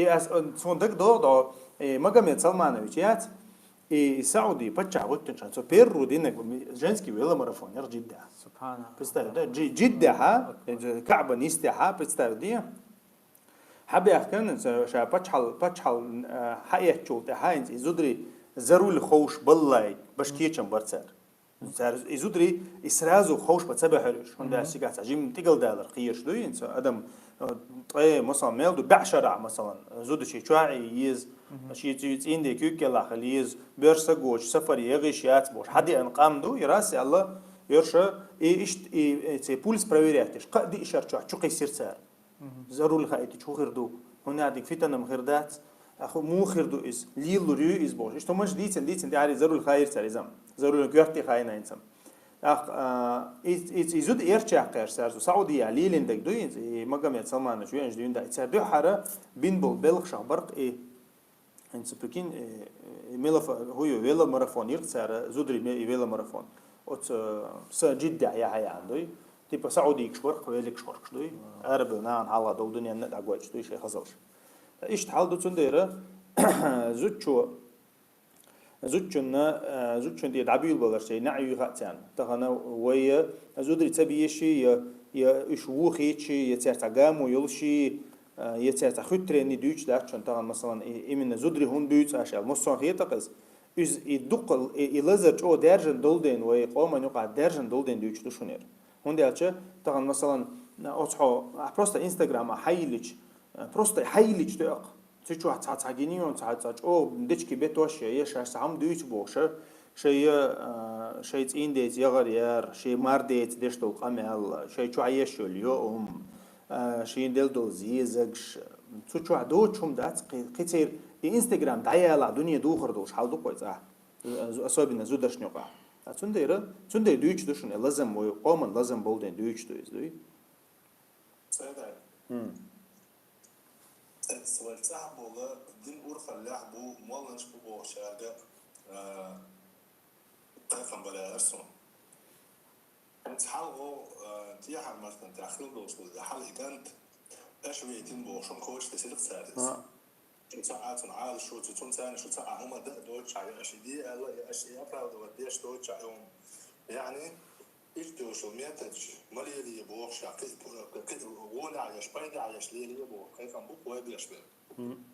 И ас, он, цун дагадогӀу, э, Магомед Салманович яц, и, и Сауди паччахь гӀоттинчу хенахь, цо первый динарг женский веломарафон яра Джидда. Субхана. Представь, да, Джи-, Джиддехьа, э, Каъба нисдехьа, представь, де. Хьабаьхкина, ца-, ша пачхьал-, пачхьал, э, хьаэцчул тӀаьхьа хӀинца и зударий за руль ховш баллалц, башкечам бар цара. Цара и зударий, и сразу ховш бан ца баьхьира уьш. ХӀунда аьлча цигахь цхьа жимма тӀегалдалар кхераш ду, хӀинца адам, э, ткъе, масалан, мел ду, бӀешарахь, масалан, зуда шен чохь а еза, шен цӀи-, цӀийнан куьйга кӀелахь хила еза, боьрша са гочу, сафар егӀийш яц бохуш, хьадеана къам ду, и раз аьлла, йорша, и иштта, и, и церан пульс проверять деш, кхаа-диъ шарахь чу кхиссира цара. За руль хаийтича хӀун хир ду? ХӀунда аьлча фитнам хир дац? Аху муха хир ду иза? Лелалур ю иза бохуш. Иштта хӀуманаш дийцина, дийцина, тӀаьхьара за руль хаийра цара иза. За руль коьрте хаийна хӀинца. ТӀаккха, а, и, и, и зуда эрча яьккхира цара, Саудия лелийна дерг ду иза, и Магомед Салманович веанчу дуьйна дац. Цара дуьххьара бина болу белхашах бара-кх и. ХӀинца, прикинь, э, э, мелафо-, хӀу ю, веломарафон йира цара, зударий ме-, и веломарафон. Оцу, э, са Джиддехь яхьа яхьана дуй. Типа Саудийкаш бара-кх великаш хоркуш дуй. Арабевлла нахана хьалха долу дуьненна а дӀагойтуш дуй шайн хазалш. Иштта хьал ду цундела, зудчо, зудчунна, э, зудчун тӀе дӀабуьйлабалар шайн неӀ юй хаьа царна. Тахана вай, э, зударий ца беший, я, я уьш вухийчий, я цаьрца гамо йолуший, а, я цаьрца хуьттаренний дуьйцуш дац шуна тахана, масалан, и, именно зударий хӀунда буьйцу аша аьлла. Массо а хетакъ иза. Иза и дукха, и, и лазар чӀогӀа даьржина долу дела, вай къоман юкъахь даьржина долу дела дуьйцуш ду шуна яра. ХӀунда аьлча, тахана, масалан, оцу хьо, а, просто Инстаграма хьайиллича, а, просто хьайиллича тоьаккха. Цу чохь цхьа, цхьа гинийон, цхьа, цхьа чӀогӀа дечки бетош я, я шаьш цхьа хӀума дуьйцу бохуш, шайн, а, шайн цӀийнан деца ягӀар яр, шен мар деца деш долу къамел, шайн чохь еш йолу йо хӀума, а, шена делла долу зезагаш, цу чохь доцу хӀума дац, кхи-, кхин церан и Инстаграм дӀаялахь дуьне духар долуш хьал ду-кх вай цӀахь, особенно зударшна юкъахь. А цундела, цундела дуьйцуш ду шуна, и лазам вай, къоман лазам болу дела дуьйцуш ду иза, дуй? Сайдай. ХӀм. Эццавалла цӀахь болу дин урхаллехь бу, молланаш бу бохучаьрга, а, пайхамар аьлла суна. ХӀинца хьалха, а, тӀехьара мартан тӀехь хила долуш долу хьал и кӀант, аша вейтина бохуш, шуна коча тесира цара иза. А. Шу ца Ӏа цунна Ӏалашо, цу цунна царна шу ца Ӏа хӀума дан а доцуш Ӏа, я аша и де аьлла, я аша и оправдывать деш доцуш Ӏа хӀума. Яъни, иштта йолуш йолу методаш ма лелае бохуш, я кхин а, кхин а гӀолехь еш, пайдехь еш лелае боху, кхайкхам бу-кх вай беш бен. Мгм.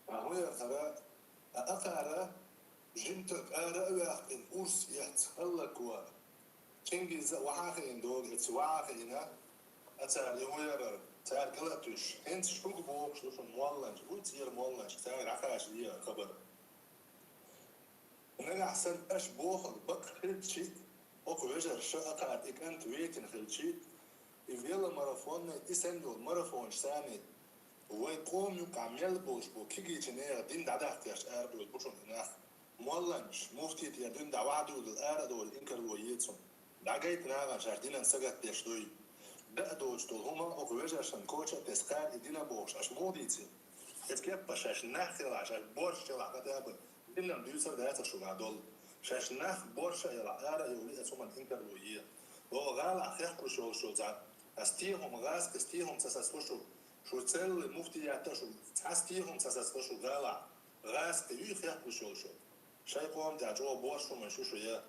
А хӀун яра хӀара, а акхара жимтаг ара а ваьккхина, урс эцна, хӀаллакван. Чингиза а вахьа а хиъна догу, эцу вахьа а хиъна, а цара и хӀун ярара, цара гала а туьйсуш. ХӀинца шуьга бохуш ду шуна молланаш, вуй цӀера молланаш, цара дӀакхача дийр хабар. Нагахь санна аша бохург бакъ хилчи, оха вежарша а кхара и кӀант вейтина хилчи, и веломарафонный, и санна йолу марафонаш санна, вай къоман юкъахь мел болуш бу кегийчу нехан дин дӀадаккха гӀерташ арабевлла бу шуна и нах. Молланаш, муфтий тӀера дуьйна дӀа вахьа дуьйлал ара а довла, инкарло е цунна. ДӀагайта нахана шаьш динан сагатдеш дуй. Даа доцуш долу хӀума оха вежаршна коча а тесна кхара и дина бохуш, аша муха дийцина? Эцу кеппа шаьш нах хилахь, шаьш борша хилахь, хотя бы динан дуьйцур дацара шуна долу. Шаьш нах борша а елахь, ара а йовлий, эцу хӀуманна инкарло е. Оха гӀалахь хехкалуш йолуш йолу цхьа, ас те хӀума гӀазкхи, те хӀума ца сацало шу. Шу целлалц муфтият а шу, цхьа те хӀума ца сацало шу гӀалахь. ГӀазкхи юй хехкалуш йолуш йолу? Шайн къоман тӀехь чӀогӀа борша хӀуманаш ю шу я.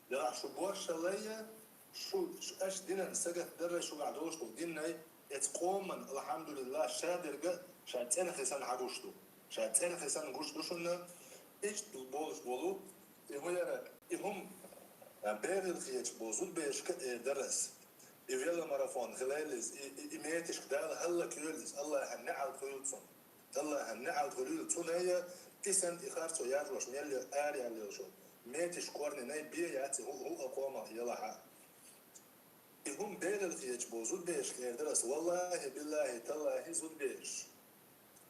Делахь шу боршаллай я, шу, шу аша динан сагатдаррай шугахь долуш долу диннай, эцу къоман, алхьамдулиллахӀ, ша дерг а шайн цӀена хи санна хьагуш ду. Шайн цӀена хи санна гуш ду шуна, иштта болуш болу, и хӀун яра, и хӀума, а, бегӀийла хеташ болу зудберашка а эр дара ас. И веломарафон хилийла иза, и, и, и метишка Дала хӀаллакйойла иза, АллахӀан неӀалт хуьлийла цунна. АллахӀан неӀалт хуьлийла цунна я, и санна и харцо яржош мел я, ара яьлла йолуш йолу метишка корненай бен яц и хӀу-, хӀуъа къомах елахь а. И хӀума бегӀийла хеташ болу зудберашка эр дара ас, валлахӀи, биллахӀи, таллахӀи, зудбераш.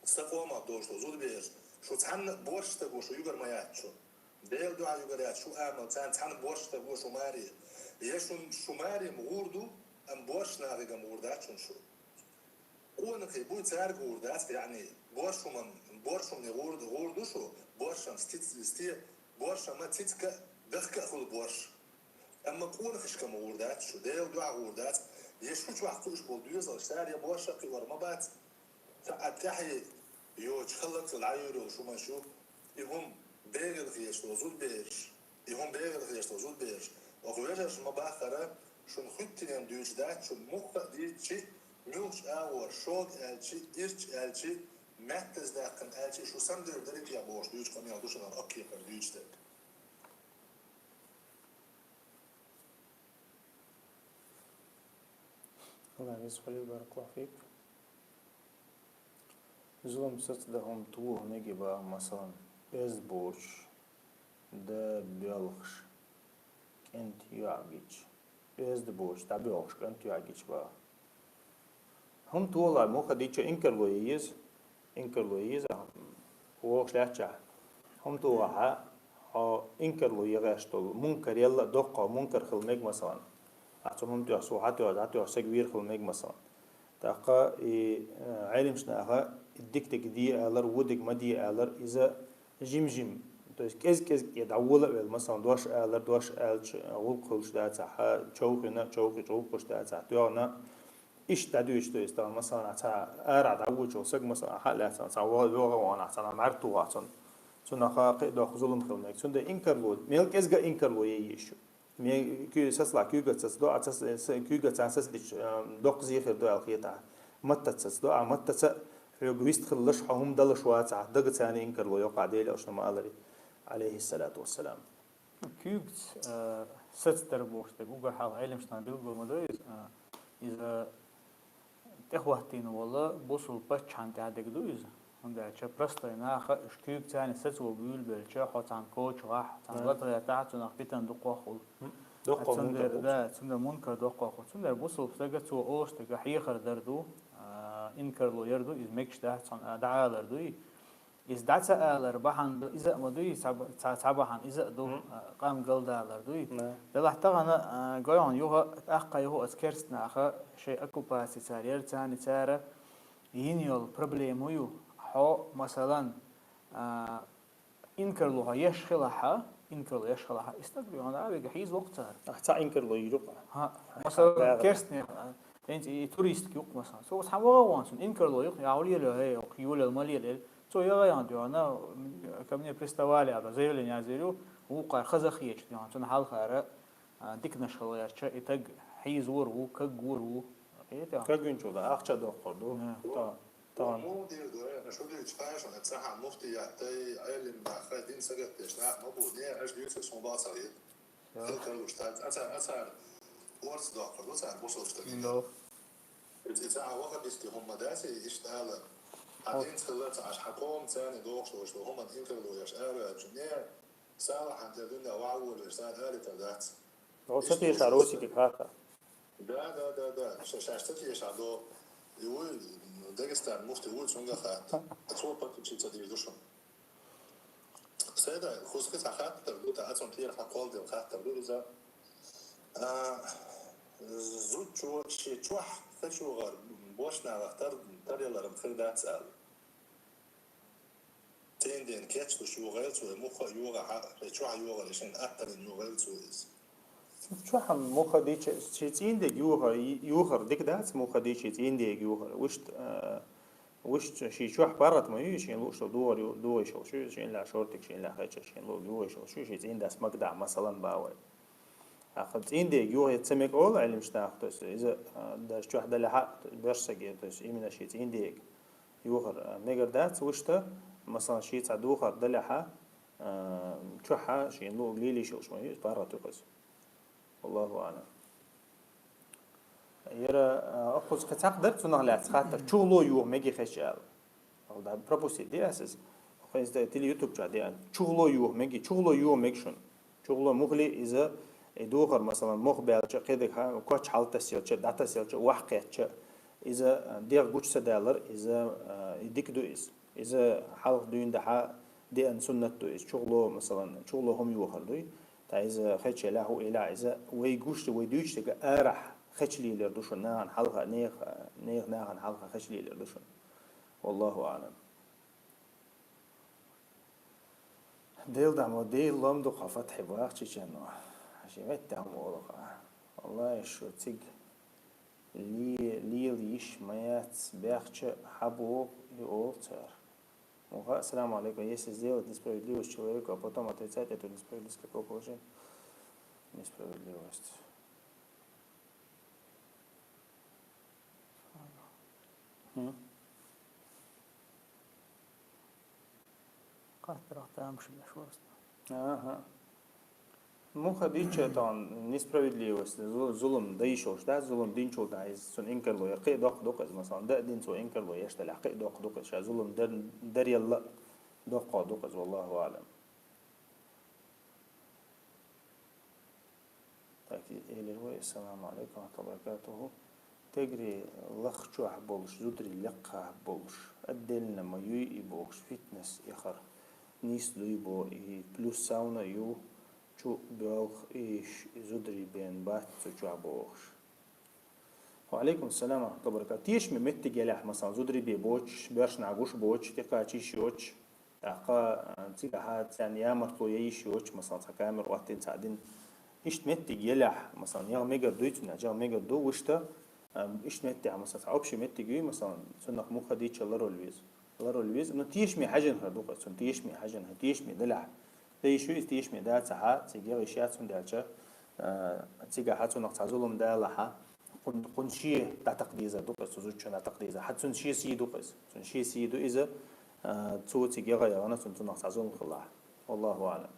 Сан къомах долуш долу зудбераш. Шу цхьанна а борша стаг ву, шу югар ма яц шу. Делан дуьхьа югар яц шу амал, царна цхьанна борша стаг ву шу маре. Я шун, шу маре ма гӀур ду, амма борша нахе ма гӀур дац шуна шу. Къонахий буй, цаьрга гӀур дац, яъни, борша хӀуман, борша хӀумане гӀур, гӀур ду шу, боршам стиц-, сте-, боршам цицка а, дахка а хуьлу борша. Амма къонахашка ма гӀур дац шу, Делан дуьхьа гӀур дац. Я шу чохь кхуьуш болу доьзалш, цара я борша а кхиор ма бац. Ца а тӀаьхье Йоч халлакъал Ӏайур йолуш хӀуманаш ю, и хӀума бегӀал хеташ долу зудабераш, и хӀума бегӀал хеташ долу зудабераш. Оха вежарша ма бахара, шуна хуьттинан дуьйцуш дац, шуна мухха а дийцичи, муьлхачу агӀор шога аьлчи, ирча аьлчи, маьттаза даьккхина аьлчи, шу самадевр дарий те бохуш дуьйцу къамел ду шуна окхехара дуьйцу дерг. Аллах веза хуьлийла, баракаллаху фик. Зулам сацадан хӀума тоха мега боху, масалан, оьзда боцуш, да боьлхуш, кӀентан йоӀ гича. Оьзда боцуш, дӀабоьлхуш, кӀентан йоӀ гича боху. ХӀума тоха мухха дийцича инкарло е еза, инкарло е еза, вогӀуш лаьттачахь. ХӀума тохахь, хьо инкарло е гӀерташ долу мункар елла а доккха мункар хила мега, масалан. Ахьа цу хӀума тоьхна, цо хьан тоьхна, дӀатоьхна стаг вийр хила мега, масалан. ТӀаккха и, э, Ӏеламчу наха и дика дерг де алар, вон дерг ма де алар, иза жим-жим, то есть кӀез-кӀезиг тӀе дӀавола а велла, масалан, дош алар, дош аьлча, гӀуллакх хуьлуш дацахь, човхийна, човхийча гӀуллакх хуьлуш дацахь, тоьхна, иштта дӀадуьйцуш, то есть, тахана, масалан, цхьа арахь дӀавоьдуш волу стаг, масалан, хьа а лаьцна, цхьа вогӀу, вогӀу вахана, цхьа марта тухахь цунна. Цунах кхин а доккха зулам хила мега. Цундела инкарло, мел кӀезга а инкарло е еза шу. Ме-, куь-, сацалахь куьйгаца сацадо, а сац-, с-, куьйгаца сацадича, а, доккха зе хир ду аьлла хета ахьа. Маттаца сацадо, а маттаца хьоьга вист хилалаш, хьо хӀума далуш вацахь, дагацара инкарло йо ахьа, Делан Элчано ма-аллара, Ӏалайхиссалату вассалам. Куьйгаца, а, сацадар бохуш дерг уггар хьалха Ӏеламчу наха билгал ма до иза, а, иза тӀехӀоттийна волу бусулба паччахьна тӀехь дерг ду иза. ХӀунда аьлча простой наха уьш куьйгаца сацо буьйлабелча, хьо цхьана кочахь, цхьана латагӀетахь, цунах питана дукхох хуьлу. Доккха мункар ду. Да, цундела мункар доккхох хуьлу. Цундела бусулба стага цо олуш дерг хьехар дар ду, а, инкарло яр ду, иза мегаш дац, цхьана, а, дӀаалар дуй. Иза дӀа ца алар бахьана ду, иза а ма дуй, цхьа ба-, цхьа, цхьа бахьана иза а ду, а, къам галдалар дуй. Делахь тахана, а, гой хьуна юха, тӀаккха юха оцу керста наха шайн оккупаци цара яр, царна цара йина йолу проблема ю. Хьо, масалан, а, инкарло хьо еш хилахь, инкарло еш хилахь, и стаг дуй хьуна, а, вега хьийза воккху цара. Ахь цхьа инкарло йир юкъа. Хьа, масалан, керста нехан, а, тӀенца и туристка юкъа, масалан. Цо цхьа вогӀу ван цунна, инкарло юкъа, я хьо лело, хӀей, хӀокху йолал ма лело. Цо яхана дуй хьуна, ко мне приставали, аьлла, заявление яздийр ю, вукхара хаза хеташ дуй хьуна, цунна хьалхара, а, диканаш хила гӀерташ, и таг хьийзор ву, кагор ву. Кагвинчул да, ахча доккхур ду. Та, та. Муха дийр ду, э, шу дуьйцу хьаша, цхьа муфтият, тай, Ӏелим нах, хай дин сагатдеш нах ма бу, не, аш дуьйцу, сон бацал йит. Хил карлуш, та, ацар, ацар, орца доккхур ду, цар бусалш тагина. Иза, иза а вахабистский хӀума дац, и иштта ала. Хьан динца хилла ца Ӏаш, хьан къоман царна дохуш долуш ду, хӀуманна инкарло еш, ара аьлча, не, салахьан тӀе дуьнен ваха волавеш, царна алийтар дац. Оцу тешар осиги хата. Да, да, да, да. Ша-, шаьш ца тешар до. И вуй, Дагестан муфти вуй, цунга хатта. Цо пакучи ца дийр ду шуна. Седа, хузахи цхьа хаттар ду, та ацун тӀера хьан кхолдина хаттар ду иза. А, зудчо шен чохь хачугӀар бошнавах тар-, таръяларан хир дац аьлла. ЦӀийнден кечлуш юхайла цо, мухха а юхахьа, шен чохь юхайла, шен атталин юхайла цо иза. Чохь мухха дича, шен цӀийндег юха-, юхар дика дац, мухха дича цӀийндег юхар. Вуьшта, а, Вуьшта шен чохь паргӀат ма ю, шен лууш долу догӀар ю, догӀийш йолуш ю, шен лаьа шортиг, шен лаьа хечар, шен луг йогӀийш йолуш ю, шен цӀийндас магадахь, масалан, бан вай. ТӀаккха цӀийндег юха ца мега олу Ӏилмаш нах, то есть иза, а, даже чохь далехьа, то есть боьрша саге, то есть именно шен цӀийндег юхар, а, мегар дац, вуьшта, масалан, шен цхьа духар далехьа, а, чохьа шен луг лелийш йолуш ма ю, иза паргӀат ю-кх иза. Аллаху аълам. Яра, а, кхуза кхин цхьаккха дара цунах лаьцна хаттар, чухло юха меги хезча аьлла. Алда пропустить де ас иза. Хин иза тили YouTube чохь де. Чухло юха меги, чухло юха меги шуна. Чухло мухли иза, и духар, масалан, мох баьлча, кхидага, коч хьалтасъелча, дӀатасъелча, вахкхетча, иза, а, дегӀ гучу ца далар, иза, а, и дика ду иза. Иза хьалха дуьйна дахьа деана суннат ду иза. Чухло, масалан, чухло хӀума юхар дуй. Ткъа иза хеча елахь, хӀу елахь, иза вай гуш, вай дуьйцуш дерг арахь хеча лелар ду шуна, нахана хьалха, неха, неха нахана хьалха хеча лелар ду шуна. Валлаху аълам. Дел дамо, Дел лом ду кхо фатхьи бахча чанно. Ши метта хӀума олу кха. Валлахи, шу цига ле-, лела йиш ма яц, бехча хьабогӀу и олу цара. Муха, ассаламу алейкум. Если сделать несправедливость человеку, а потом отрицать эту несправедливость, какое положение? Несправедливость. Хм. Хаттарах тамаш беш васта. Аха. Муха дича тан несправедливость, зу-, зулум да йиш йолуш, да, зулум динчул да, из цун инкарло я, кхы доккха дукха из, масалан, да дин цо инкарло еш далахь, кхы доккха дукха из, ша зулум дар, дарьялла доккха дукха из, валлаху алам. Так, элир вай, ассаламу алейкум ва рахматуллахи ва баракатуху. Тегри лахчохь болуш, зудри лекхахь болуш, отдельно ма юй и бохуш, фитнес яхар нийса дуй бо и плюс сауна ю, чу боьлху и ш-, и зудри бен бац цу чохь бохуш. Ва алейкум салам ва рахматуллахи ва баракатух. Тешаме меттиг елахь, масалан, зудри бен боцуш, боьршна гуш боцуш, тӀекхача йиш йоцуш, тӀаккха, а, цигахьа царна ямартло я йиш йоцуш, масалан, цхьа камера оттина, цхьа дина. Иштта меттиг елахь, масалан, ягӀа мегар дуй цунна, ягӀа мегар ду, вуьшта, а, иштта меттехь, масалан, цхьа общий меттиг юй, масалан, цунах муха дича ларвала веза. Ларвала веза, но тешаме хьаьжжина хир ду-кх, цунна тешаме хьаьжжина хир, тешаме делахь. Дан йиш ю иза, тешаме дацахьа, цига ягӀа йиш яц, хӀунда аьлча, а, цигахьа цунах цхьа зулам далахьа, кхунна, кхунна шен дӀатакха дезар ду-кх иза, цу зудчун дӀатакха дезар. Хьан цунна шен сий ду-кх иза. Цунна шен сий ду иза, а, цо цига ягӀа яхана, цунна цунах цхьа зулам хилахь. Валлаху аълам.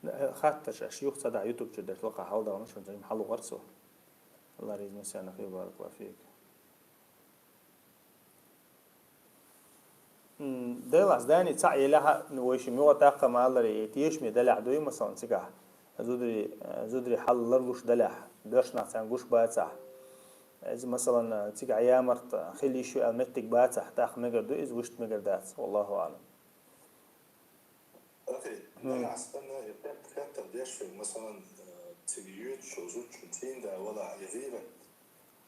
Хаттарш аша юха ца дахь, ютуб чу дерш лакха хьалдагӀна, шуна цуьнан хьалугӀар со. Аллах реза масех, баракаллаху фик. М, делахь, здани цхьаъ елахь а, ну, вай ши муьгӀа тӀаккха ма-аллара, и тешаме делахь дуй, масалан, цигахь зудри, э, зудри хьал ларлуш делахь, боьршнах царна гуш бацахь. Иза, масалан, цигахь ямарт хила йиш ю аьлла меттиг бацахь, тӀаккха мегар ду иза, вуьшта мегар дац, валлаху аълам. Окей. Мгм. Нагахь санна, я хет-, хеттар деш ву, масалан, э, цига йоьдучу зудчун цӀийнда валахь, я гӀийрат,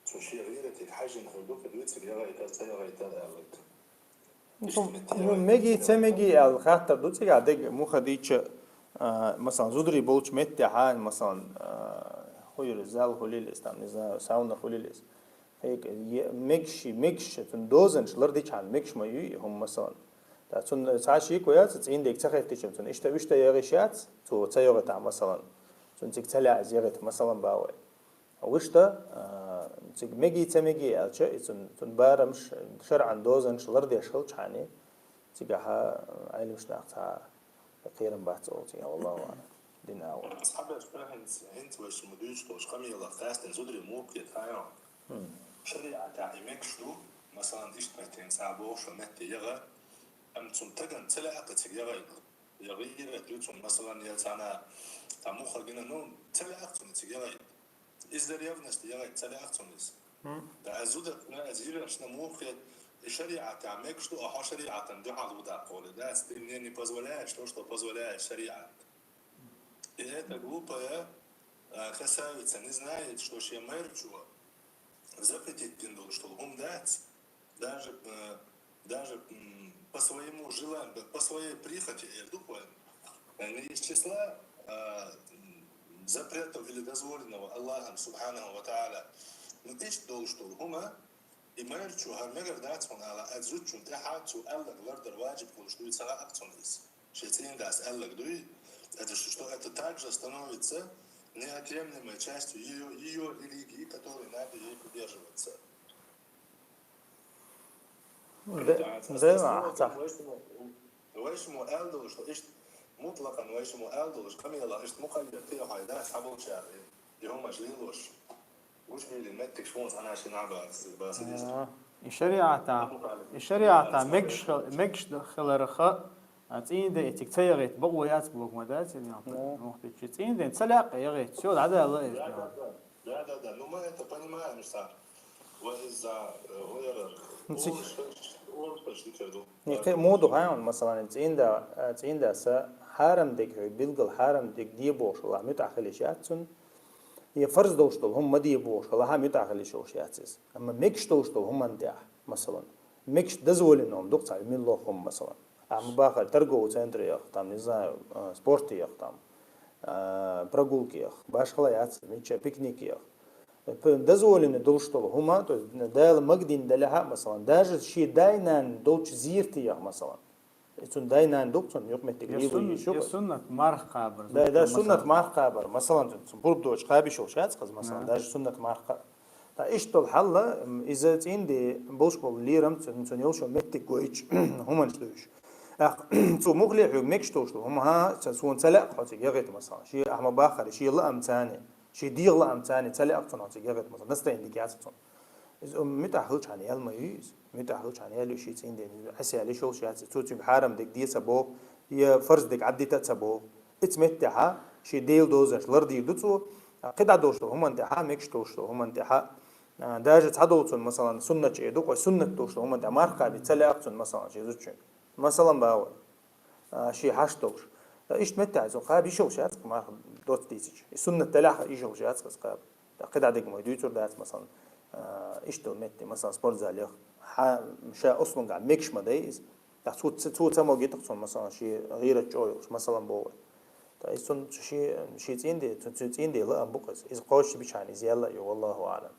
цу шен гӀийратига хьаьжжина хир ду-кх, дуьйцург ягӀайтар, ца ягӀайтар аьлларг. Ну, иштта метте ну, ягӀайтар, меги, ца ца ягӀайтар. Меги аьлла хаттар ду цигахь, дег муха дийча, а, масалан, зударий болчу меттехь, масалан, а, хуйра зал хуьлийла иза, там, не знаю, сауна хуьлийла иза. Хьайга е-, мегаш, мегаш, цуьнан дозанаш лардичхьана мегаш ма ю и хӀума, масалан. Ткъа цунна цхьа шеко яц, цӀийнда дег ца хеттича, цунна иштта, иштта ягӀа йиш яц, цо ца ягӀийтахь, масалан. Цунна цига ца лаьа иза ягӀийта, масалан, боху вай. Вуьшта, а, цига меги, ца меги аьлча, и цунна, цунна барамаш, шарӀан дозанаш лардеш хилчхьана, цигахьа, а, Ӏеламнах цхьа кхерам бац олу цигахь, валлаху аълам. Дин агӀо. Цхьаберш хӀинца, хӀинца вай шуна дуьйцуш долчу къамелах къаьсттина зударий муха кхета хьайо. Хм. ШариӀатехь и мегаш ду, масалан, иштта меттехь цхьа бохуш ван метте ягӀа, амма цунна тагана ца лаьа-кх цига ягӀийта. Я гӀийрат ю цунна, масалан, я цхьана, цхьа муха гина, ну, ца лаьа-кх цунна цига ягӀийта. Из-за ревность ягӀийта ца лаьа-кх цунна иза. Мгм. Да, зуда, да, зирашна муха кхета, и шариӀатехь мегаш ду, а хьо шариӀатана дуьхьал ву даккхули, да, ты мне не позволяешь то, что позволяет шариат. И это глупая, а, красавица не знает, что шен майрачо запретить дина долуш долу хӀума дац, даже, э, даже, м, по своему желанию, по своей прихоти, эр ду вайн, э, не из числа, а, м, запретов или дозволенного Аллахом, субханаху ва тааля. Ну, иштта долуш долу хӀума, и майрачо хӀара мегар дац хьуна ала, аса зудчунна тӀаьхьа цо аьлларг лардар ваджиб хуьлуш дуй ца хаьа-кх цунна иза. Шен цӀийндас аьлларг дуй, это что это также становится неотъемлемой частью её, её религии, которой надо ей придерживаться. Де-, дела, ца. Вай шуна, вай шуна аьлла долуш, что иштта мутлакъан вай шуна аьлла долуш, къамелах иштта мукъаййад тӀе хьой дац хьаболчара, и хӀумаш лелош. Гуш бийрина меттигаш хӀунца хьанаш хӀинца а бац, бац деза. А, и шариӀата, и шариӀата мегаш хил-, мегаш хиларха, а, цӀийнда и цига ца ягӀийта бакъо яц боху ма дац, или нах, ну, муха дичи цӀийнда ца лаьа-кх ягӀийта, всё, дӀадала иза. Да, да, да. Да, да, да. Ну, мы это понимаем, что вот из-за, э, вера, ну, ци-, оршаш, оршаш дика ду. Никхе муха ду хьайна, масалан, цӀийнда, э, цӀийндаса хьарам дерг хьоьга, билггал хьарам дерг де бохуш хилахь, муьтӀахь хила йиш яц цунна. Я фарз долуш долу хӀума ма де бохуш хилахь, муьтӀахь хила йиш йолуш яц иза. Амма мегаш долуш долу хӀуманна тӀехь, масалан, мегаш дозволено хӀума ду-кх цхьа муьлхха хӀума, масалан. Ахьа ма бахара торговый центр яха, там, не знаю, э, спорт яха, там. а, прогулкех, башхала яц, мича пикникех. П-, дозволено долуш долу хӀума, то есть Дала магадина делахь а, масалан, даже шен дай-нана долчу зияртех, масалан. И цуьнан дай-нана ду-кх цунна юкъаметтиг, я лело сун-, йиш ю-кх я иза. Суннат марха кхабар, да, зуьтто, даже масалан, суннат марха кхабар, масалан, цунна бурдо чу кхаба йиш йолуш яц-кх иза, масалан, а, даже суннат марха. Ткъа иштта долу хьал, м, иза цӀийнде болуш болу лерам цуьнан, цуьнан йолуш йолу меттиг гойтуш хӀуманаш ду уьш. ТӀаккха цо муххале хьоьга мегаш долуш ду хӀума, хӀа, ца, суна ца лаьа-кх хьо цига яхийта, масалан, шен ахьа ма-баххара, шен лаамца, шен дегӀан лаамца ца лаьа-кх цунна хьо цига яхийта, масалан, настроение дика яц цунна. Иза, м, муьтӀахь хилчхьана яьлла ма ю иза. МуьтӀахь хилчхьана яьлла ю шен цӀийнде, Ӏеса яьлла йиш йолуш яц, цо цуьнга хьарам дерг де ца боху, я фарз дерг Ӏаддита а ца боху. Оцу меттехь шен Делан дозанаш лардийр ду цо, кхидӀа долуш долу хӀуманна тӀехь, мегаш долуш долу хӀуманна тӀехь, а, даже цхьадолу цунна, масалан, суннат чӀогӀа ду-кх, суннат долуш долу хӀуманна тӀехь марха кхаба ца лаьа-кх цунна, масалан, шен зудчуьнга. Масалан, боху, а, шен хьашт долуш. Ткъа иштта меттехь цо кхаба йиш йолуш яц-кх марха доцца дийцича. И суннат делахь а йиш йолуш яц-кх иза кхаба. ТӀаккха кхидӀа дерг ма дуьйцур дац, масалан, а, иштта долу метте, масалан, спортзалех. Хьа, ша ослунгахь мегаш ма дай иза. ТӀаккха цо, цо, цо ца могийта-кх цунна, масалан, шен гӀийрат чӀогӀа йолуш, масалан, боху. Ткъа иза цунна шен, шен цӀийнде, цуьнан, цуьнан цӀийнде лаам бу-кх иза. Иза кхочушбичхьана иза яьлла а ю, валлаху аӀлам.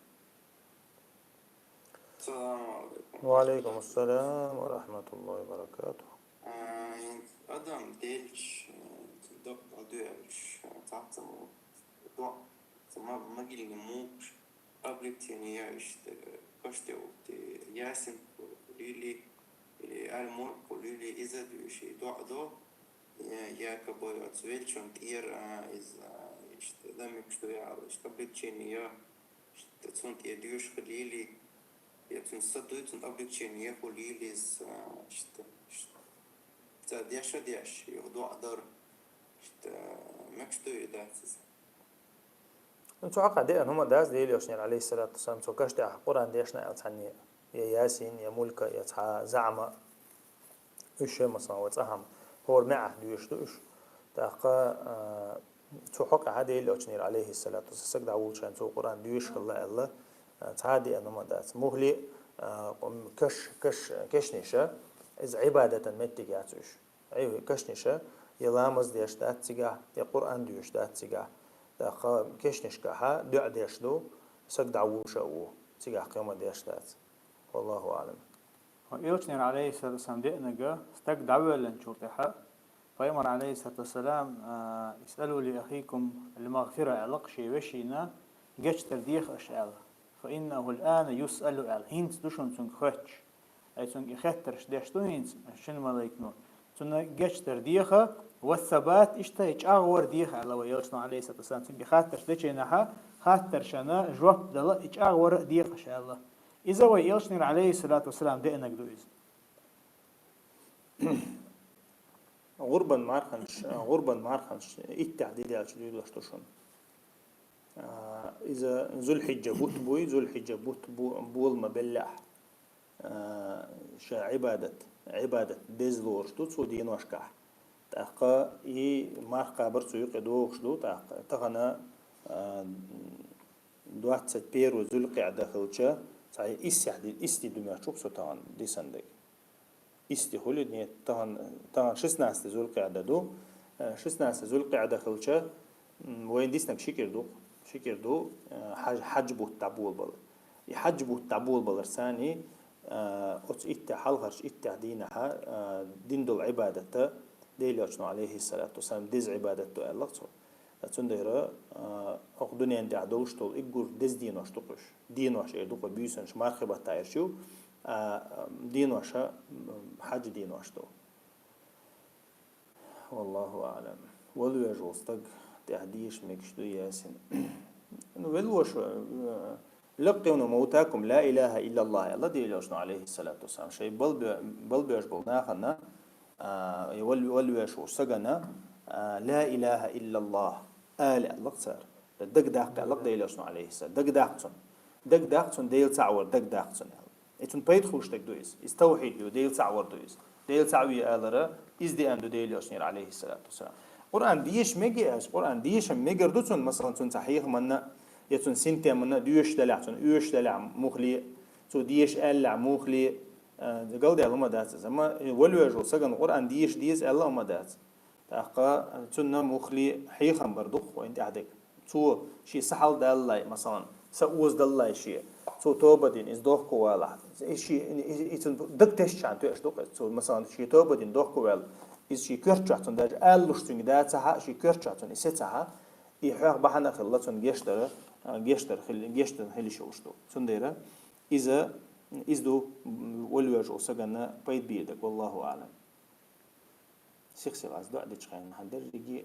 Салам алейкум. Ва алейкум ассалам ва рахматуллахи ва баракатух. А, адам делча, докъа дуьлча, цхьацца ма, докъа, ма-, могильный мукъаш, облегчение я иштта, каште ухти, Ясин хулийли, или Аль-Мульк хулийли, иза дуьйш, и докъа до, я, якобы оцу веллачун тӀера, а, иза, иштта, ламик ду я, иштта облегчение я, иштта, цунна тӀера доьшуш хилийли, я цунна са дуй, цунна облегчение я хулийли, иза, иштта, иштта. Ца деш а деш, юха докъа дар, иштта, мегаш дуй, дац иза. Ну, цу хьокъехь деана хӀума дац, Делан Элчанера, алейхиссалату вассалам, цо каш тӀехь Къуръан дешна аьлла цхьанне, я Ясин, я Мулька, я цхьа ЗаӀма, уьш, масалан, вай цӀа хӀама, хӀора маьӀах доьшуш ду уьш. ТӀаккха, а, цу хьокъехь Делан Элчанера, алейхиссалату вассалам, саг дӀавуллучу хенахь цо Къуръан доьшуш хилла аьлла, а, цхьа а деана хӀума дац. Муххале а, а, каш, каш, кешнаша, иза Ӏибадатан меттиг яц уьш. Ай, кешнаша, я ламаз деш дац цигахь, я Къуръан доьшуш дац цигахь. ТӀаккха кешнашкахьа дуьа деш ду, саг дӀавуллуш а ву, цигахь кхин хӀума деш дац. Валлаху аӀлам. Хьо Элчанера, алейхиссалату вассалам, деанарг, стаг дӀавоьллинчул тӀаьхьа, пайхамар, алейхиссалату вассалам, а, «Исъалу ли ахикум аль-магфира», аьлла-кх шен вешина, гечдар деха аша аьлла. «Фа иннаху аль-ана юсъалу», аьлла. ХӀинца ду шуна цуьнга хоьттуш. Ай цуьнга и хеттарш деш ду хӀинца шина малайкано. Цунна гечдар деха, ва сабат, иштта и чӀагӀвар деха аьлла вай Элчано, алейхиссалату вассалам. Цуьнга и хаттарш дечу хенахьа, хаттаршна жоп дала и чӀагӀвар а деха аша аьлла. Иза вай Элчанера, алейхиссалату вассалам, деанарг ду иза. ГӀурбан марханаш, гӀурбан марханаш иттех де даьлча дуьйлалуш ду шуна. А, иза Зулхьиджа бутт буй, Зулхьиджа бутт бу-, бола ма беллехь, а, ша Ӏибадат, Ӏибадат деза лоруш ду цу деношкахь. ТӀаккха и марха кхабар цу юкъе догӀуш ду, тӀаккха тахана, а, двадцать первый Зулькъиъда хилча, цхьа иссех ди-, исс ди ду моьттуш ву-кх со тахана дисандаг. Исс ди хуьлу, нет, тахана, тахана шестнадцатый Зулькъиъда ду. Э, шестнадцатый Зулькъиъда хилча, м, вайна диснарг ши кӀира ду, ши кӀира ду, э, хьаж-, хьаджа бутт дӀаболабалар. И хьаджа бутт дӀаболабаларца, э, оцу иттех, хьалхарчу иттех дийнахьа, э, дина долу Ӏибадат Делан Элчано, алейхиссалату вассалам, деза Ӏибадат ду аьлла-кх цо. Цундела, а, окху дуьнен тӀехь долуш долу уггар деза денош ду-кх уьш. Денош эр ду-кх, буьйсанаш мархи баттахь эрчу, а, деноша, м, хьаджа денош ду. Валлаху аӀлам. Вала везаш волу стаг тӀехь деша мегаш ду Ясин. Ну, веллаша, э, «Лаккину маутакум ла илаха иллаллах», аьлла Делан Элчано, алейхиссалату вассалам. Шайн балбе-, балбеш болу нахана, а, и вал-, валвеш волу сагана, а, «Ла илаха иллаллах» ала аьлла-кх цара. Дагадаккха аьлла-кх Делан Элчано, алейхиссалам. Дагадаккха цунна. Дагадаккха цунна, Дела цхьаъ вар дагадаккха цунна аьлла. И цунна пайда хуьлуш дерг ду иза. Иза тавхьид ю, Дела цхьаъ вар ду иза. Дела цхьаъ ве алара, иза деана ду Делан Элчанера, алейхиссалату вассалам. Къуръан деша мега аьлча, Къуръан деша мегар ду цунна, масалан, цунна цхьа хьехаманна, я цунна синтеманна доьшуш далахь, цунна оьшуш далахь муххале, цо деша аьллехь муххале, а, галдаьлла хӀума дац иза. Амма валвеш волу сагана Къуръан деша деза аьлла хӀума дац. ТӀаккха цунна мухли хьехам бар дукх вайн тӀехь дерг. Цо ши са хьалдаллай, масалан, са озадаллай ши, цо тоба дин, из дохко валахь. Из ши, и, и, и цун даг тешчан тоьш дукх, цо, масалан, ши тоба дин дохко вал, из ши коьртачохь цун даже аллуш цунга да ца хьа, ши коьртачохь цун и се ца хьа, и хьох бахьана хилла цун гештара, гештар хил-, гештан хилиш йолуш ду. Цундера иза, из ду, валвеш у саганна пайда бийрдак, валлаху аълам. Сих-сих аз доӀа дечу хенахь, дерриге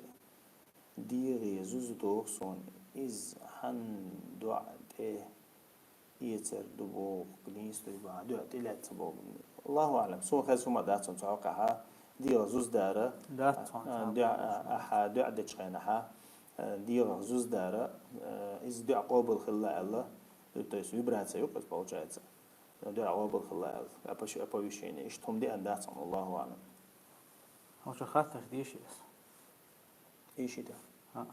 дегӀе зуза доху суна, иза хьан доӀа тӀе эцар ду боху, нийса дуй бахьа, доӀа тӀе лаьцна боху. Аллаху аълам, суна хеза хӀума дац цунна цу хьокъехьа, дегӀах зуза дара, Дац цунна а, цхьа доӀа, бохуш. Ахьа доӀа дечу хенахьа, а, дегӀах зуза дара, а, иза доӀа къобал хилла аьлла, то есть вибрация ю-кх иза, получается. ДоӀа къобал хилла аьлла, опо-, оповещение. Иштта хӀума деана дац хьуна, Аллаху аълам. Хьуна хаттарш дийши аса? Ийши те. ХӀаъ.